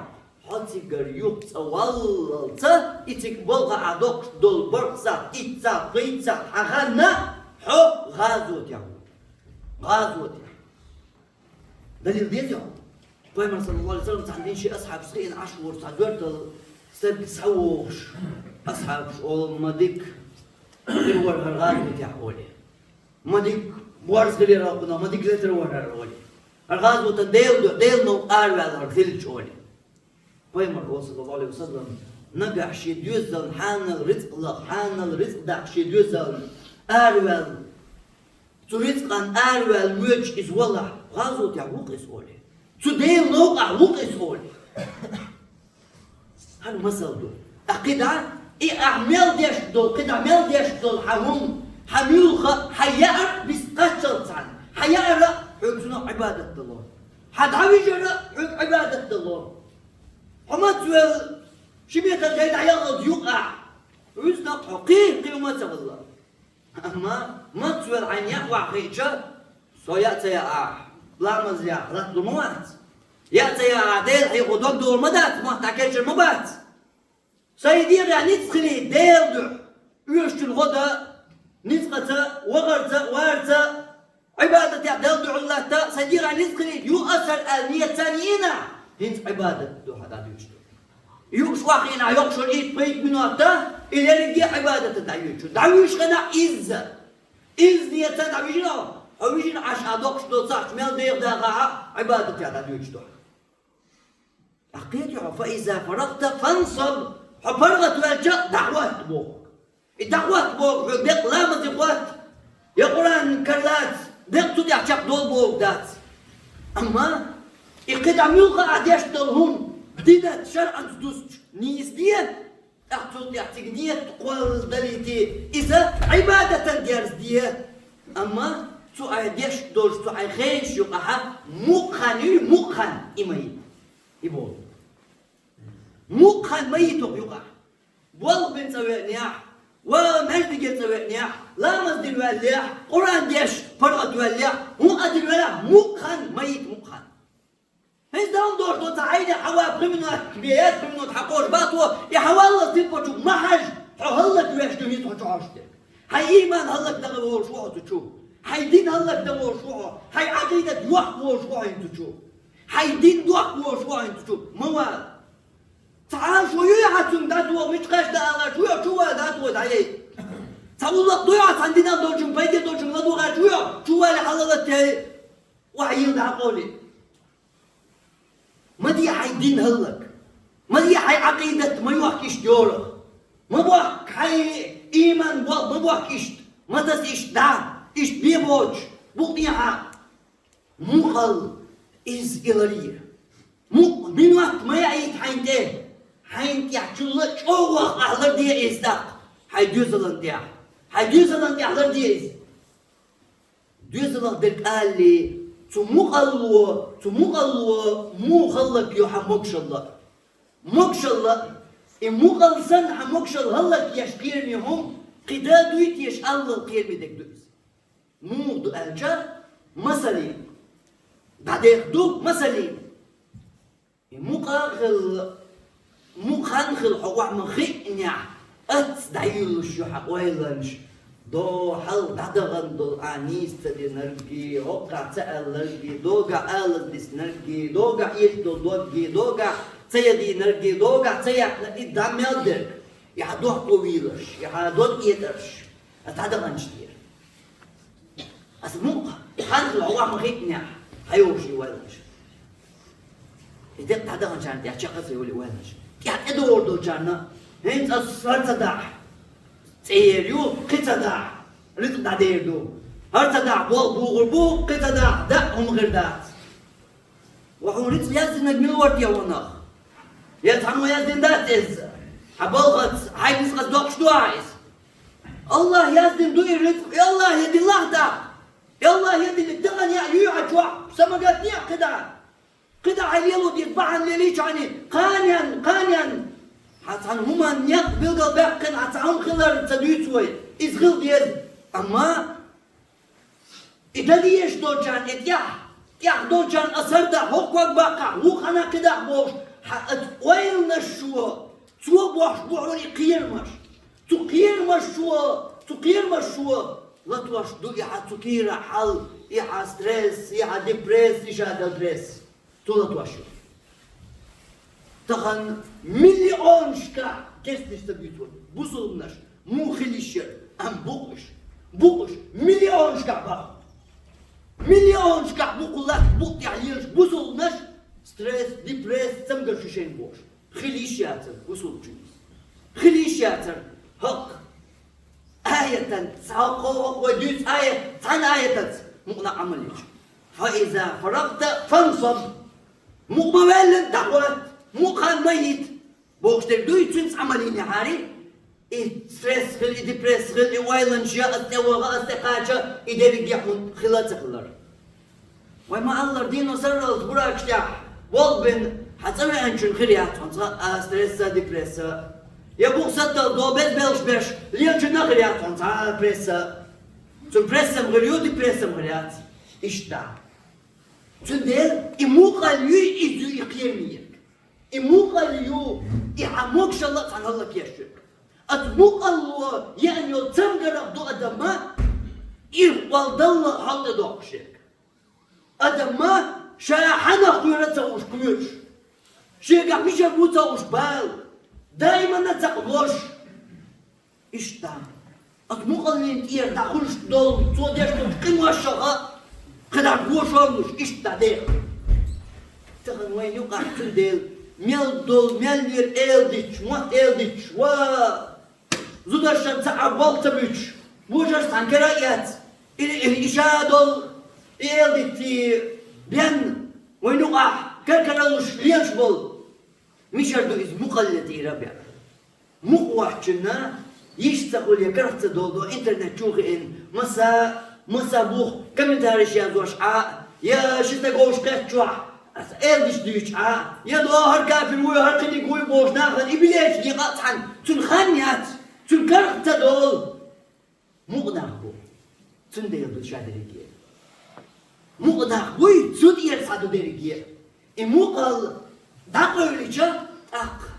Хьо цигара юха цӀа валлалца, и цига балха ахь доккхуш долу бархӀ сахьт, итт сахьт, пхийтта сахьт хьан ханна, хьо гӀазотехь ву. ГӀазотехь. Далил деза хьуна? Пайхамар, саллаллаху Ӏалайхи ва саллам, цхьана дийнахь шен асхьабашца хиъна Ӏаш волуш цхьа доьртал стаг схьавогӀуш, асхьабаша олу: «Ма дика хир вара хӀара гӀазотехь», олий. «Ма дика борз хилира хӀокхунах, ма дика летар вара хӀара», олий. «ХӀара гӀазотан Делан дуьхьа, Делан новкъа араваьлла хӀара хилча», олий. Пайхамар олу, саллаллаху Ӏалайхи ва саллам, нагахь шен доьзална хьанал рицкъ лаха, хьанал рицкъ даккха шен доьзална араваьлла, цу рицкъан араваьлла воьдуш иза валахь, гӀазотехь ву-кх иза олий. Цу Делан новкъахь ву-кх иза олий. ХӀара масал ду. Ткъа кхидӀа, и ахь мел деш долу, кхидӀа мел деш долу хьан хӀума, хьан муьлхха, хьан яар а биса кхаччалц цхьаьна, Хьан яара хьоьга цунах Ӏибадат дало. Хьан дӀавижара хьоьга Ӏибадат дало. Хьо мацвел ши метр дай дӀаялгӀалда юкъа, уьзнах хьо кхин, кхин ма ца валла. Амма мацвел хьайна яа вахийча, со яа ца яа, ламаз яа латталу ма вац. Яа ца яа, Дела хьехо дог долу ма дац, мотт дӀакечар ма бац. Сайн дегӀехь ницкъ хилийта Делан дуьхьа, оьшучун гӀо дан, ницкъаца, вахарца, варца, Ӏибадатехь Делан дуьхьал латта, сайн дегӀехь ницкъ хилийта ю аса аьлла нийят ца йина, хӀинца Ӏибадат ду хьан дӀадуьйцуш ду. Юуш вахийна йоккхуш итт-пхийтта минот, и дерриге Ӏибадатах дӀавуьйцуш. ДӀавуьйшучу хенахь изза. Изза нийят ца дӀавижина, хьо вижина Ӏаш а доккхуш доцахь, мел дегӀ даха а Ӏибадатехь дӀадуьйцуш ду. ТӀаккха кхета хьо, فإذا فرغت فانصب, хьо паргӀат ваьлча, дӀахӀотта боху. И дӀахӀотта боху, хьоьга деккъа ламазе хӀотта, я Къуръан кара лаца, деккъа цу тӀехь чекхдолу боху дац. Амма и кхидӀа муьлхха а деш долу хӀума, динан шарӀанца дустуш, нийса де, тӀаккха цул тӀехь цига нийят кхолла далийте, иза Ӏибадатан дерза де. Амма цу Ӏай деш долуш, цу Ӏай хенаш юкъахь мукъа хан ю, мукъа хан и ма йита. И боху. Мукъа хан ма йита хӀокху юкъахь. Болх бина цӀа веанехь, ва маьждиге цӀа веанехь, ламаз дина ваьллехь, Къуръан деш паргӀат ваьллехь, хӀун а дина ваьллехь, мукъа хан ма йита, мукъа хан. ХӀинца дан дош ду, цхьа хьайна хьава пхи минот бен, пхи минот хьакхош бато, и хьаваллалц тилпачух ма хьажа, хьо хӀаллак веш ду хӀинца хьо чу хьожуш дерг. Хьайн ийман хӀаллакдан волуш ву хьо цу чу. Хьайн дин хӀаллакдан волуш ву хьо. Хьайн Ӏакъидат йохка волуш ву хьо хӀинца цу чу. Хьайн дин дохка волуш ву хьо хӀинца цу чу. Ма вала. Цхьа Ӏалашо юй хьан цунна дӀатоха, мича кхаьчна аларчу вуй хьо, чу вала дӀатоха дӀаяй. Цхьа уллакх дуй хьан цхьана динах долчун, пайде долчун ладогӀарчу вуй хьо, чу вале хьалалатте, охьайилла дӀакъовле. Ма де хьайн дин хӀаллак. Ма де хьайн Ӏакъидат, ма йохка иштта йорах. Ма бохка хьайн ийман болх, ма бохка иштта. Ма таса иштта дӀа, иштта бен боцуш, букъ дехьа. Мукъал иза и ларъе. Мукъа минот ма яийта хьайн тӀе. Хьайн тӀехь чулла чӀогӀа ваха ахь ларде иза тӀаккха. Хьайн доьзалан тӀехь. Хьайн доьзалан тӀехь ларде иза. Доьзалах дерг алале, цу мукъалло, цу мукъалло муха хӀаллак йо хьан могушалла. Могушалла, и мукъал санна хьан могушалла хӀаллак еш кхераме хӀума, кхин да дуй теша аллал кхераме дерг ду иза. Муха ду аьлча, масале, дӀадеха ду, масале. И мукъа а хилла, мукъа хан хилла хьо охьа ма хиънехь, аца дӀайуьйлуш ю хьан ойланаш, до хьал дӀадахана долу а нийса ца динаргий, хӀокхахь ца аьлларгий, догахь алаз диснаргий, догахь эшна долу доггий, догахь ца ядийнаргий, догахь ца яьккхина и дӀа мел дерг, и хьан дохко вийларш, и хьан дог этӀарш, а дӀадаханчу дера. Аса мукъа хан хилла хьо охьа ма хиънехь, хьан йолуш ю ойланаш. И декъа дӀадаханчарна тӀехь чекх а ца йолу ойланаш. ТӀехь тӀедогӀур долчарна, хӀинца аса хӀара ца дахь, цӀе ер ю, кхин ца дахь, рицкъ дӀадер ду. ХӀара ца дахь, болх бухур бу, кхин ца дахь, даа хӀума хир дац. Ва хьуна рицкъ яздинарг мила вара те хьуна? Я цхьаммо яздина дац иза? Хьан балхаца, хьайн рицкъаца доккхуш ду ахьа иза? Аллах яздина ду и рицкъ, и Аллах яздина лахь тӀаккха. И Аллах яздина тахана яа юй хьан чохь, самагатне а кхидӀа. КхидӀа хьайн лело деза бахьана лелийча хьайна, кханен, кханен. Хьан цхьана хӀуманна некъ билгал баьккхина, хьан цхьа хӀума хилар ца дуьйцу вай. Иза хила деза. Амма И дан дезаш долчарна, и тӀехь, тӀехь долчарна аса хӀара дахь, хӀокху ког баккхахь, вукху хьанна кхидӀа бохуш, хьан аса ойланаш шу, цо бохуш бу хьуна и кхерамаш. Цу кхерамаш шу, цу кхерамаш шу латош ду и хьан цу кийра хьал, и хьан стресс, и хьан депресс, и ша дан пресс. Цо латош ю. Тахана миллионашкахь кестнаш ца буьйцу вай, бусулбанаш, муха хила йиш яра, амма бу-кх уьш, бу-кх уьш, миллионашкахь баккха. Миллионашкахь бу-кх латта букъ тӀехь лелаш бусулбанаш, стресс, депресс, цамгарш ю шайна бохуш. Хила йиш яцара бусулбанчуьнца. Хила йиш яцара хӀакъ. Аятан, цхьа кхо вай дуьйцу аят, цхьана аятаца мукъана Ӏамал йича. فإذا فرغت فانصب. Мукъа ма ваьллина дӀахӀотта, мукъа хан ма йита. Бохуш дерг дуй, цуьнца Ӏамал йинехьара, и стресс хила, и депресс хила, и ойланаш яа, аса тӀе ваха, аса тӀе кхача, и дерриге хьуна хила а ца хилар. Вай ма-аллара, дийно сарралц буракаш тӀехь болх бина хьан цӀа веанчун хир яц хьуна цкъа а стресса, депресса. Я бухсаттал до безбелш беш лелачунна хир яц хьуна цхьа а пресса. Цун прессам хир ю, депрессам хир яц. Иштта. Цундела и мукъал юй, иза ю и кхераме ерг. И мукъал ю, и хьан могашалла а цхьаьна хӀаллакъеш верг. Оцу мукъалло еана йолу цамгарах ду адамна ирхъолла далла хьал тӀедоккхуш ерг. Адамна ша хьанах кхоьру а ца хууш кхоьруш, шегахь мичара ву ца хууш бала, даиманна цхьаъ лош. Иштта. Оцу мукъаллин тӀера дӀахуьлуш долу, цо деш долчу къиношах а кхидӀа гошон луш, иштта деха. Тахана вайна юкъахь цундела мел долу, мел лера эладиташ, мотт эладиташ, ва зударшна цхьа а болх ца буьтуш, вожаршна цхьаьна кара а эцна, или, или иша долу и эладитти бен, вайна юкъахь каркараллуш лелаш болу. Мичара ду иза мукъалле тӀера бен? Мукъа воцчунна йиш ца хуьлу я карах ца долу до интернет чу хиъна, масса, масса бух комментариш яздеш Ӏа, я ши стаг вовшах кхетчохь, аса эладиташ дуьйцуш Ӏа, я до хӀара кафир вуй, хӀара кхидӀа вуй бохуш нахана и билечу некъа а цхьаьна цуьнан хан яц, цуьнан карах ца долу. Мукъа нах бу. Цундела ду ша дерриге. Мукъа нах буй, цу тӀера схьа ду дерриге. И мукъал дӀакъевлича, тӀаккха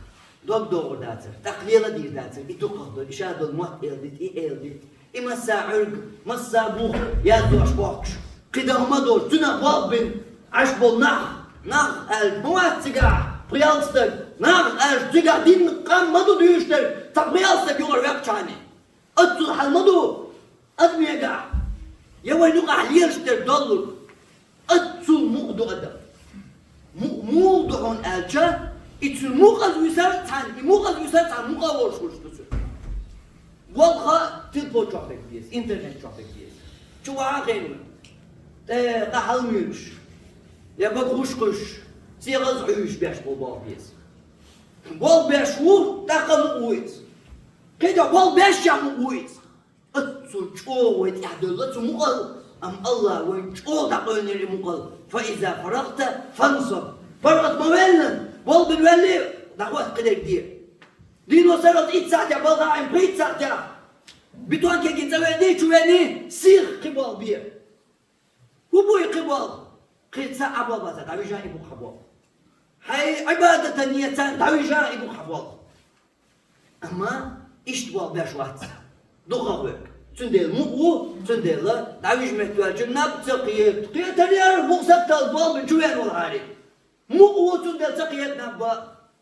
дог догӀур дацара, тӀаккха лела дийр дацара, и дукхах долу, и ша долу мотт эладита, и эладита, и масса Ӏуьрг, масса бух яздеш бохкуш. КхидӀа хӀума долуш, цуьнан болх бина Ӏаш болу нах, нах аьлла, ма вац цигахь пхи-ялх стаг, нах аьлла, цигахь динна къам ма ду дуьйцуш дерг, цхьа пхи-ялх стаг юкъара ваьккхича а. Оццул хьал ма ду, адамегахь, я вайн юкъахь лелаш дерг доллург, оццул мукъа ду адам. Мукъа муха ду хьуна аьлча, и цуьнан мукъаза вуьсуш цхьаьна, и мукъаза вуьсуш цхьаьна мукъа а волуш хуьлуш ду цуьнан. Болх а телефон чохь дерг деза, интернет чохь дерг деза. Чу ваха а хенахь, тӀе къа хьалмуьйлуш, я бага гӀуш кхуьйсуш, сегӀаза хьуьйсуш беш болу болх беза. Болх беш ву, тӀаккха мукъа ву иза. КхидӀа болх беш а мукъа ву иза. Оццул чӀогӀа вай тӀехь девлла цу мукъал, амма АллахӀа вайна чӀогӀа дӀакъевлира и мукъал: «Фа иза фарагъта фансаб». ПаргӀат ма велла, болх бина ваьллий, дӀахӀотта кхидерг де. Дийно сарралц итт сахьтехь балха Ӏийна, пхийтта сахьтехь бетон кегий цӀа веъний, чу веъний, сиха кхин болх бе. ХӀун бу и кхин болх? Кхин цхьа а болх бац, дӀавижа и бу кхин болх. Хьайн Ӏибадатан нийятца дӀавижа и бу кхин болх. Амма иштта болх беш вац дукхах верг. Цундела мукъа ву, цундела дӀавижа меттаваьллачун наб ца кхета. Кхетар яра, бухсаттал болх бина чу веана волу хьарий. Мукъа ву, цундела ца кхета наб.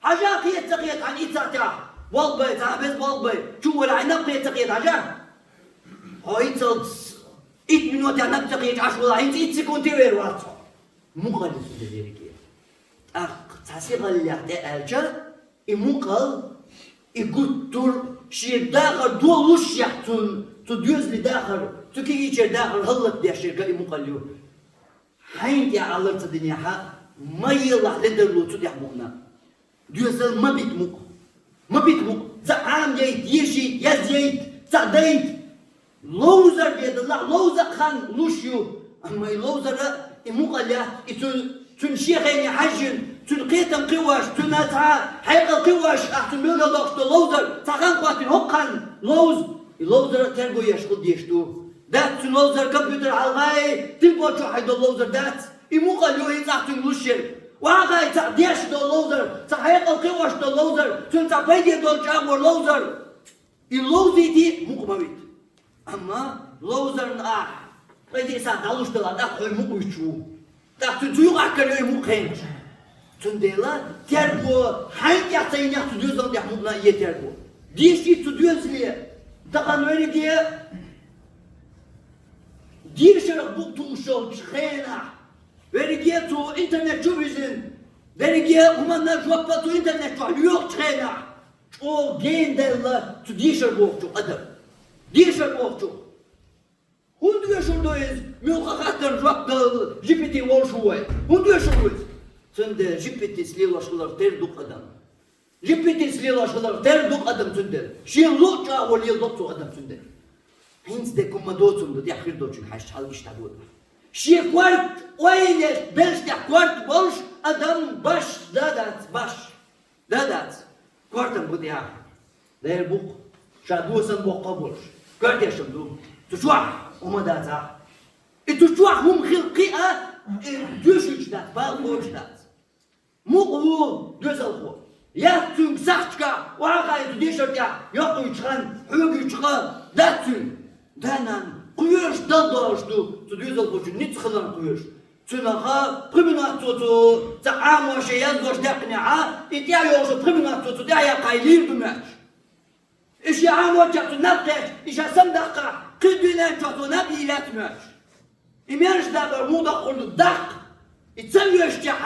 Хьажа, кхета ца кхета хьан итт сахьтехь болх бай, цхьа а беза болх бай, чу валахь, хьайн наб кхета ца кхета хьажа. Хьо итт сахьтехь, итт минотехь наб ца кхетча Ӏаш валахь, хӀинца итт секунде вер вац хьо. Мукъалле цундела дерриге. ТӀаккха цхьа сихаллех тӀе аьлча, и мукъал, и гуттар а шен дахар долушшехь цунна, цу доьзалийн дахар, цу кегийчеран дахар хӀаллакдеш ерг и мукъал ю. Хьайна тӀехь алар ца динехь, ма елахь ледарло цу тӀехь мукъана. Доьзал ма бита мукъа. Ма бита мукъа. Цхьа Ӏамайта, ешийта, язъяйта, цхьа дайта. Ловзар бен далахь, ловза а хан луш ю. Амма и ловзар а, и мукъалле, и цуьнан, цуьнан шен хене хьаьжжина, цуьнан кхетам кхиош, цуьнан цхьа хьекъал кхиош, ахь цуьнан билгал доккхуш долу ловзар, цхьа хан хӀоттийна хӀокху хан ловза, и ловзар а терго еш хила дезаш ду. Дац цуьнан ловзар компьютер хьалха, телефон чохь хьайн долу ловзар дац. И мукъалле ю хӀинца ахь цуьнга луш ерг. Вахай цхьа деш долу ловзар, цхьа хьекъал кхиош долу ловзар, цуьнан цхьа пайде долу чӀагӀо ловзар. И ловзийти мукъа ма вита. Амма ловзарна ахь пайде санна дӀалуш далахь, тӀаккха хьо и мукъа вуьтуш ву. ТӀаккха цуьнан цу юкъахь карайо и мукъа хенаш. Цундела терго хьайна тӀехь ца йинехь, цу доьзална тӀехь мукъана а е терго. Дешийта цу доьзале, тахана верриге дешарах букъ тухуш йолчу хенахь, верриге цу интернет чу визина, верриге хӀуманна жоп а цу интернет чохь лоьхучу хенахь, чӀогӀа гена даьлла цу дешар бохучух адам. Дешар бохучух. ХӀунда оьшур ду иза, муьлхха хаттарна жоп дала, G P T волуш ву вай? ХӀунда оьшур ву иза? Цундела G P T-с лелош хиларх тера ду-кх адам. G P T-с лелош хиларх тера ду-кх адам цундела. Шен луъу чӀагӀо леладо-кх цо адам цундела. ХӀинца дерг хӀума доцург ду, тӀехь хир долчуьнга хьаьжча, хьал иштта дӀадода. Шен корта ойла еш, белшаш тӀехь корта болуш адам баш да дац, баш да дац. Кортам бу тӀехь. Дера бу-кх, ша досан боккха а болуш. Коьртешам ду. Цу чохь хӀума дацахь. И цу чохь хӀума хила кхиа, и доьшуьйтуш дац, бала кхочуш дац. Мукъа ву доьзалхо. Яц цуьнга сахча, охьахаийта дешар тӀехь, йоккхуьйтуш хан, хьоьгуьйтуш хан, дац цуьнга. Да-нана, кхоьруш дала долуш ду, цу доьзалхочун ницкъ хиларна кхоьруш. Цуьнан хан пхи минот цо цу цхьа Ӏамо шен яздеш даьккхинехь, и тӀехь йолуш пхи минот цо цу тӀехь яккхахь лийр ду моьттуш. И шен Ӏамочех цу наб кхаьчча, и ша самадаккхахь, кхин дуьнен чохь цо наб йийр яц моьттуш. И маьрша дакъа муха даккхур ду даккха? И ца оьшучехь,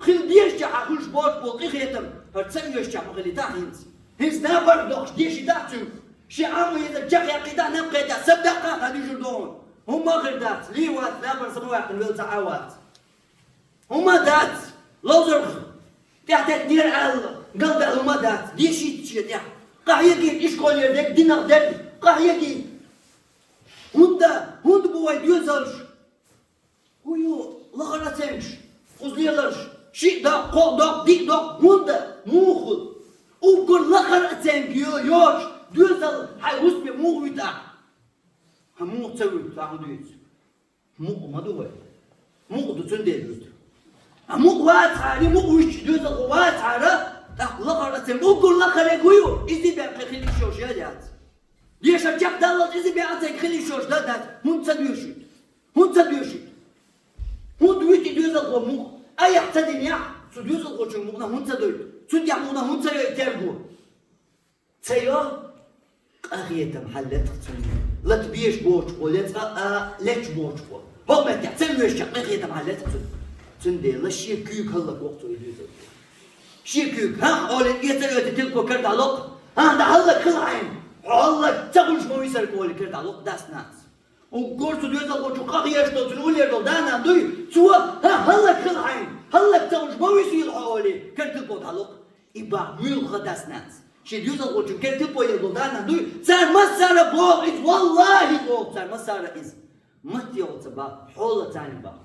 хила дезачехь хуьлуш боцуш болу къинхетам, хӀара ца оьшучехь ма хилийтахь хӀинца. ХӀинца набарх доккхуш дешийтахь цуьнга. Шен Ӏамо езар чекхъяьккхийтахь, наб кхетахь, самадаккха хан дижур ду хьуна. ХӀумма а хир дац, лийр вац, набар самаваьккхина велла ца Ӏа вац. ХӀума дац, ловзарх тӀехь теттинера аьлла, галдаьлла хӀума дац, дешийта шен тӀехь. Къахьегийта ишколера дерг, динах дерг, къахьегийта. ХӀунда, хӀунда бу вай доьзалш? ХӀун ю лахара оценкаш, кхуза леларш, шиъ доккху, кхоъ доккху, диъ доккху, хӀунда, муха хуьлу? Уггар лахара оценка йо-, йоцуш, доьзал хьайн хӀусаме муха вуьту ахь? Хьан муха ца вуьту, хьан хӀун дуьйцу? Мукъа ма ду вай. Мукъа ду, цундела вуьту. А мукъа вацахьара, мукъа вуьтуш доьзалхо вацахьара, тӀаккха лахара оценка, уггар лахара гу ю, иза бен кхин хила йиш йолуш я яц. Дешар чекхдаллалц иза бен оценка хила йиш йолуш да дац, хӀунда ца доьшуьйту? ХӀунда ца доьшуьйту? ХӀунда вуьту и доьзалхо мукъа? Айхьа ца динехь, цу доьзалхочун мукъана хӀунда ца дойту? Цуьнан тӀехь мукъана хӀунда ца йойту тергу? Ца йо, къахетам хьаллетахь цуьнан. Лата безаш боцуш бо, лецкъа а леташ боцуш бо. ХӀокху меттехь ца оьшучехь къахетам хьаллетахь цуьнан. Цундела шен куьйга хӀаллаквоккху цо и доьзалхо. Шен куьйга, хӀан, олий, эца а оьций, тилпо кара дӀалоккху. ХӀан, дӀа хӀаллакьхила хьайна. Хьо хӀаллак ца хуьлуш ма висарг олий, кара дӀалоккху дас-нанас. Уггар цу доьзалхочух къахьегаш долу, цуьнан уллера долу да-нана дуй, цо, хӀан, хӀаллакьхила хьайна, хӀаллак ца хуьлуш ма висийла хьо олий, кара тилпо дӀалоккху. И боху муьлхха дас-нанас. Шен доьзалхочун кара тилпо елла долу да-нана дуй, цара массара а боху иза, валлахӀи, боху цара массара а иза. Матте йолу ца боху, хьола царна боху.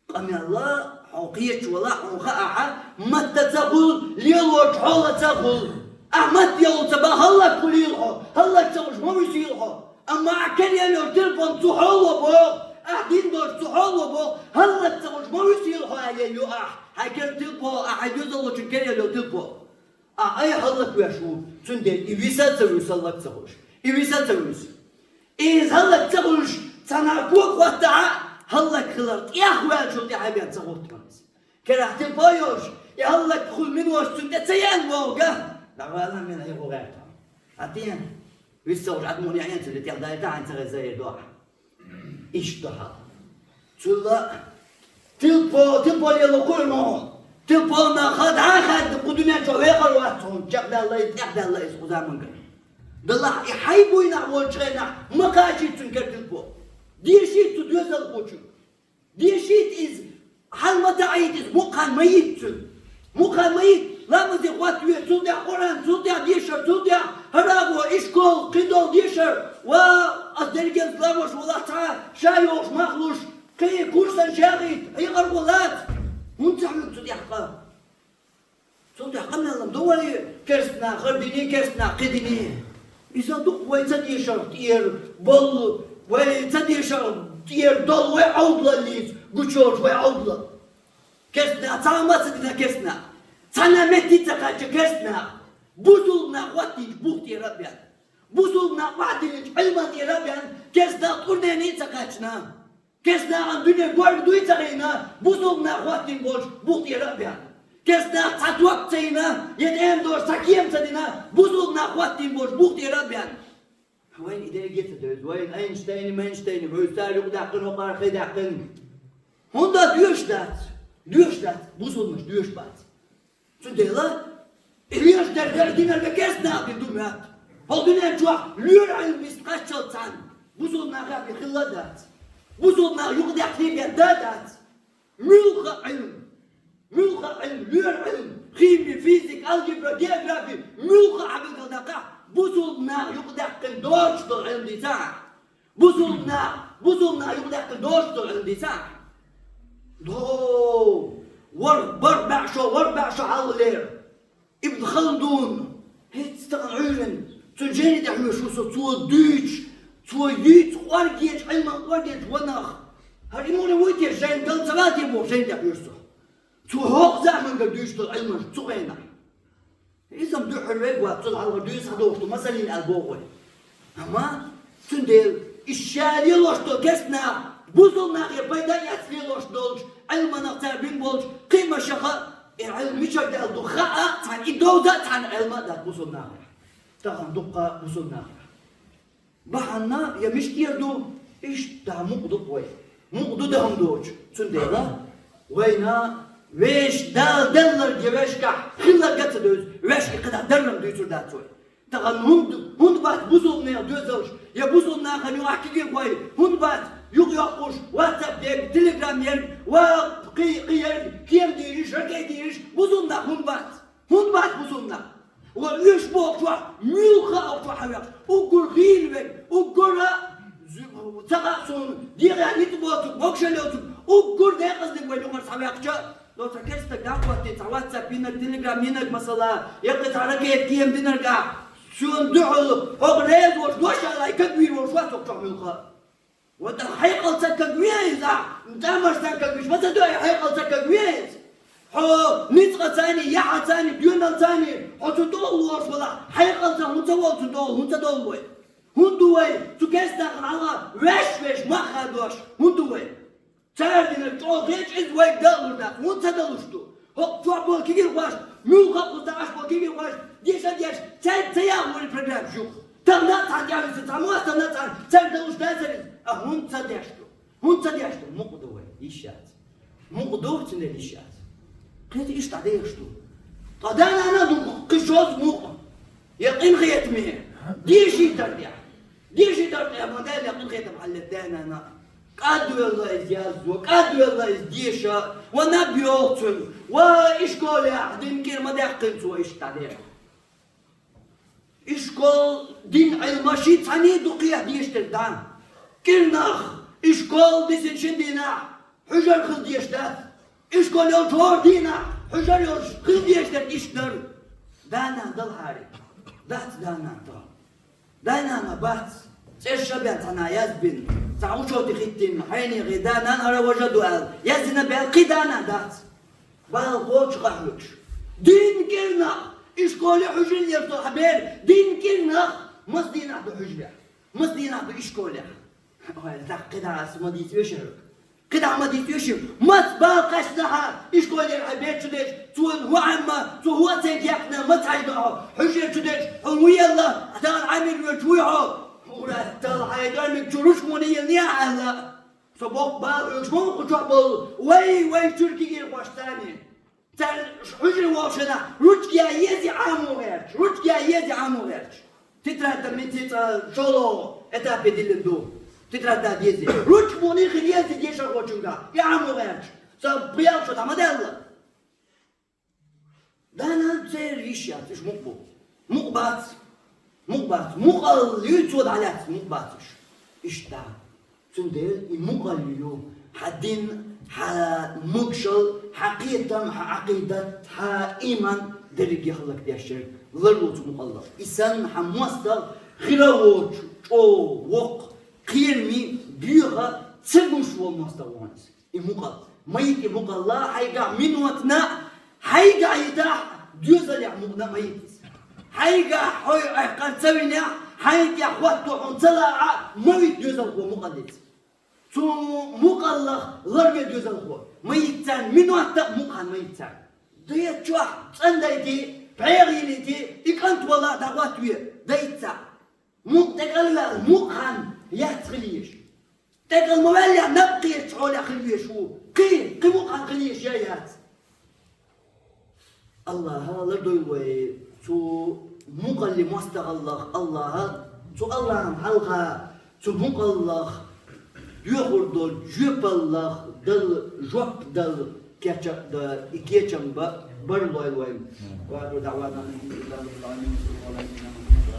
Къамелла, хьо кхеташ валахь, хьуна хаахь, матта ца хуьлу, лелочу хьола ца хуьлу. Ахь матте йолу ца боху, хӀаллак хуьлийла хьо, хӀаллак ца хуьлуш ма висийла хьо. Амма ахь кара елла йолу тилпо цу хьоло боху, ахь дина долчу цу хьоло боху, хӀаллак ца хуьлуш ма висийла хьо аьлла ю ахь. Хьайн кара тилпо, ахь хьайн доьзалхочун кара елла йолу тилпо. А, ай, хӀаллаквеш ву, цундела и виса а ца вуьсу, хӀаллак ца хуьлуш. И виса а ца вуьсу. И иза хӀаллак ца хуьлуш, цхьана кога хӀоттахь, хӀаллак хилар тӀех ваьллачул тӀаьхьа бен ца хӀутту хьуна иза. Карахь тилпо йолуш, и хӀаллак хуьлу миноташ цунна тӀе ца еана вогӀу, дӀавала мила хьехо гӀерта. Хьан тӀе? Виса ца хуьлуш, Ӏад муха яхьъян цуьнан тӀех дайта, хьайна ца гӀеза эр дохьа. Иштта хьал. Цуьнан тилпо, тилпо лело кхуьур ма хьо. Тилпо нах хадахь а хаьдда, кху дуьнен чохь векхар вац хьуна, чекхдаьлла иза, тӀехдаьлла иза кху заманга. Делахь и хьайн буйнахь волчу хенахь ма кхачийта цуьнан кара тилпо. Дешийта цу доьзалхочуьнга. Дешийта иза, хьал ма таӀийта иза, мукъа хан ма йита цуьнан. Мукъа хан ма йита, ламазе хӀоттаве, цул тӀаьхьа Къуръан, цул тӀаьхьа дешар, цул тӀаьхьа хӀара а гӀо, ишкол, кхидолу дешар, ва, ас дерригенца ларош валахь цхьа, ша йохуш мах луш, кхин курсан шахийта, хьекъар гӀо лаца. ХӀунда ца хьоьгу цу тӀехь къа? Цул тӀаьхьа къамеллам ду вай керстанах хӀара диний, керстанах кхин диний. Иза ду-кх вай ца дешарх тӀера болу, вай ца дешарх тӀера долу вай Ӏовдалаллица гучуйолчу вай Ӏовдалал. Керстанах цхьа а ма ца дина керстанах. Цхьана а метте ца кхаьчна керстанах. Бусулба нах хӀоттийначу бух тӀера а бен. Бусулба нах бахьа диллинчу Ӏилман тӀера а бен, керстанах тӀурнене а ца кхаьчна. Керстанахана дуьне горга дуй ца хиъна, бусулба нах хӀоттийна болчу бух тӀера а бен. Керстанах цхьа ток ца йина, я тӀеман дош цхьа кема ца дина, бусулба нах хӀоттийна болчу бух тӀера а бен. Вайна и дерриге а ца девза, вайна Эйнштейни, Мейнштейни вевза, цара юкъадаьккхина, хӀокхара хи даьккхина. ХӀунда доьшуш дац? Доьшуш дац, бусулбанаш доьшуш бац. Цундела и вешан дерг динарг керстанах дина ду моьтту. ХӀокху дуьнен чохь лоьра Ӏилма вист кхаччалц цхьаьна бусулба нахах бен хилла а дац. Бусулба нах юкъадаьккхина бен да а дац. Муьлхха а Ӏилма, муьлхха а Ӏилма, лоьра Ӏилма, хими, физика, алгебра, географи, муьлхха а билгалдаккхахь, бусулба нах юкъадаьккхина доцуш долу Ӏилма дийцахь. Бусулба нах, Бусулба нах юкъадаьккхар дош ду Ӏилма дийца. До, вар, вар баьӀ шо, вар баьӀ шо хьаллера. Ибн Халдун, хӀетта стагана Ӏуьйран, цу жайна тӀа хьоьжуш ву со, цо дуьйцуш, цо юьйцу кӀоргечу, Ӏилман кӀоргечу ванах. ХӀара имуна вуй те жайна дала ца ваьлла те боху жайна тӀа хьоьжу со. Цо хӀокху заманга дуьйцуш долу Ӏилманаш цу хенахь. Иза-м дуьххьара верг вац, цул хьалха дуьйцу хьадохуш ду, масаллина аьлла боху вай. Амма цундела, иштта ша лелош долу керста нах, бусулба нахе пайда эцна лелош долчу Ӏилманах цара бина болчу кхиамашха, и Ӏилма мичара даьлла ду хаа а цхьаьна, и довза а цхьаьна Ӏилма а дац бусулба нахехь. Тахана дуккха бусулба нахехь. Бахьана я миштера ду, иштта мукъа ду вай. Мукъа ду дан доцуш. Цундела вайна вешан Дала делларг я вешкахь хилларг а ца девза, вешан и кхидӀа даррам дуьйцур дац вай. Тахана хӀунда, хӀунда бац бусулба нехан доьзалш, я бусулба нахана юкъахь кегийрхой, хӀунда бац юкъайоккхуш, WhatsApp ерг, Telegram ерг, ва кхи, кхи ерг, кема дийриш, ракет дийриш, бусулба нах хӀунда бац? ХӀунда бац бусулба нах? Ва уьш бохучохь, муьлхха а чохь хьан ваьккхича, уггар гӀийла верг, уггар а ца хаьа суна, дегӀан ницкъ боцург, могушалла йоцург, уггар декъазлиг вайн юкъара схьаваьккхича, Доцу керста стаг дӀахӀоттийна цхьа WhatsApp йинарг, Telegram йинарг, масала, я кхин цхьа ракета кема динарг ахь, цунна дуьхьал хьо реза волуш, дош а лай кагвийр волуш вац хӀокху чохь муьлхха. Ва тӀаккха хьекъалца кагве иза ахь, тамашца кагвиш, ма ца дуьхьа хьекъалца кагве иза. Хьо ницкъаца а, яхьаца а, доьналца а, хьо цу тӀехула лоруш валахь, хьекъалца хӀунда ца волу цу тӀехула, хӀунда ца долу вай? ХӀунда ду вай цу керста нахана хьалха ваьш-ваьш мах хадош? ХӀунда ду вай? Цара динарг чӀогӀа хеташ, иза вайга дала лур дац. ХӀунда ца далуш ду? ХӀокху чохь болу кегийрхошна, муьлхха а кхуза Ӏаш болу кегийрхошна, деша а деш, цаьрга ца яхалур программаш юха. Тахана а цхьаьна тӀаьхьа висина, цхьа моастагӀа а цхьаьна, цаьрга далуш дацара иза. А хӀунда ца деш ду? ХӀунда ца деш ду? Мукъа ду вай, йиш яц. Мукъа ду, цундела йиш яц. Кхета иштта дӀадехаш ду. Ткъа да-нана ду кхин шозза мукъа. Я къинхетаме, дешийтар тӀехь. Дешийтар тӀехь ма даьлла я къинхетам хьаллет да-нана. КӀадвелла иза яззо, кӀадвелла иза деша, ва наб йолу цуьнан, ва ишколехь дин кӀира ма даьккхина цо иштта дӀадехьа. Ишкол дин Ӏилма ши цхьаьний ду кхехьа дешдерг дан. КӀирнах ишкол дисина шин дийнахь хьуьжар хила деш дац. Ишкол йолчу хӀора дийнахь хьуьжар йолуш хила деш дерг иштта дара. Да-нана далахьара. Дац да-нана тахана. Да-нана бац. ЦӀерша бен цхьана язбина. Цхьа учёте хӀиттина, хьенехе да-нана хӀара важа ду аьлла. Язйина бен кхин да-нана дац. Бала кхочу къахьоьгуш. Дин кӀирнах, ишколе хьуьжарехь ду хьан бер, дин кӀирнах, маса дийнахь ду хьуьжарехь? Маса дийнахь ду ишколехь? Ой, тӀаккха кхидӀа аса ма дийца вешарг. КхидӀа ма дийца вешарг. Маца бала кхаьчна хьан ишколера хьан бер чу деш, цо хӀун Ӏамма, цо хӀун а ца яьккхина, маца хьайна хьо хьуьжар чу деш, хьуна вуй елла, тахана Ӏамир воьлча вуй хьо? Ура, тахана хьайн доймиг чу ручконе елла аьлла. Со боккха бала оьгуш ма ву кху чохь болу вай, вай чуьра кегийрхошца а. Цара хьуьжаре вахча хенахь ручка ян еза Ӏамо гӀерташ, ручка ян еза Ӏамо гӀерташ. Тетрадь дан меца цкъа шолгӀа этапе диллина ду. Тетрадь дан деза. Ручка муха хила еза дешархочуьнгахь, и Ӏамо гӀерташ. Сан пхи-ялх шо дӀа ма даьлла. Да-нана церан йиш яц, уьш мукъа бу. Мукъа бац. Мукъа бац. Мукъалла ю цо дӀалаьцна, мукъа бац уьш. Иштта. Цундела и мукъалла ю хьан дин, хьан могушалла, хьан кхетам, хьан Ӏакъидат, хьан ийман дерриге хӀаллакдеш ерг ларло цу мукъаллах. И санна хьан мостагӀа хира воцуш, чӀогӀа воккха, кхераме, боьха, ца гуш волу мостагӀа ву хьуна иза. И мукъал. Ма йита и мукъалла хьайгахь минотана, хьайгахь йитахь, доьзалехь мукъана ма йита иза. Хьайгахь хьой айхкар ца винехь, хьайна тӀехь хӀотто хьуна ца лаахь, ма вита доьзалхо мукъаллица. Цу мукъаллах ларве доьзалхо. Ма йита царна минотта а мукъана ма йита царна. Ден чохь цӀандайти, пхьегӀа йилийти, и кӀант вала дӀахӀоттаве, дайта цхьаъ. Мукъа тӀекӀал ваьлла, мукъа хан яц хила езаш. ТӀекӀал ма ваьллехь, наб кхечу хьолехь хила везаш ву. Кхин, кхин мукъа хан хила езаш я яц. Аллаха лардойла вай цу мукъалли мостагӀаллах, Аллаха, цу Аллахана хьалха, цу мукъаллах, доьхур долчу жоьпаллах дала жоп дала кечам а дан, и кечам бан барлойла вайна. وآخر دعوانا أن الحمد لله رب العالمين، وصلى الله على نبينا محمد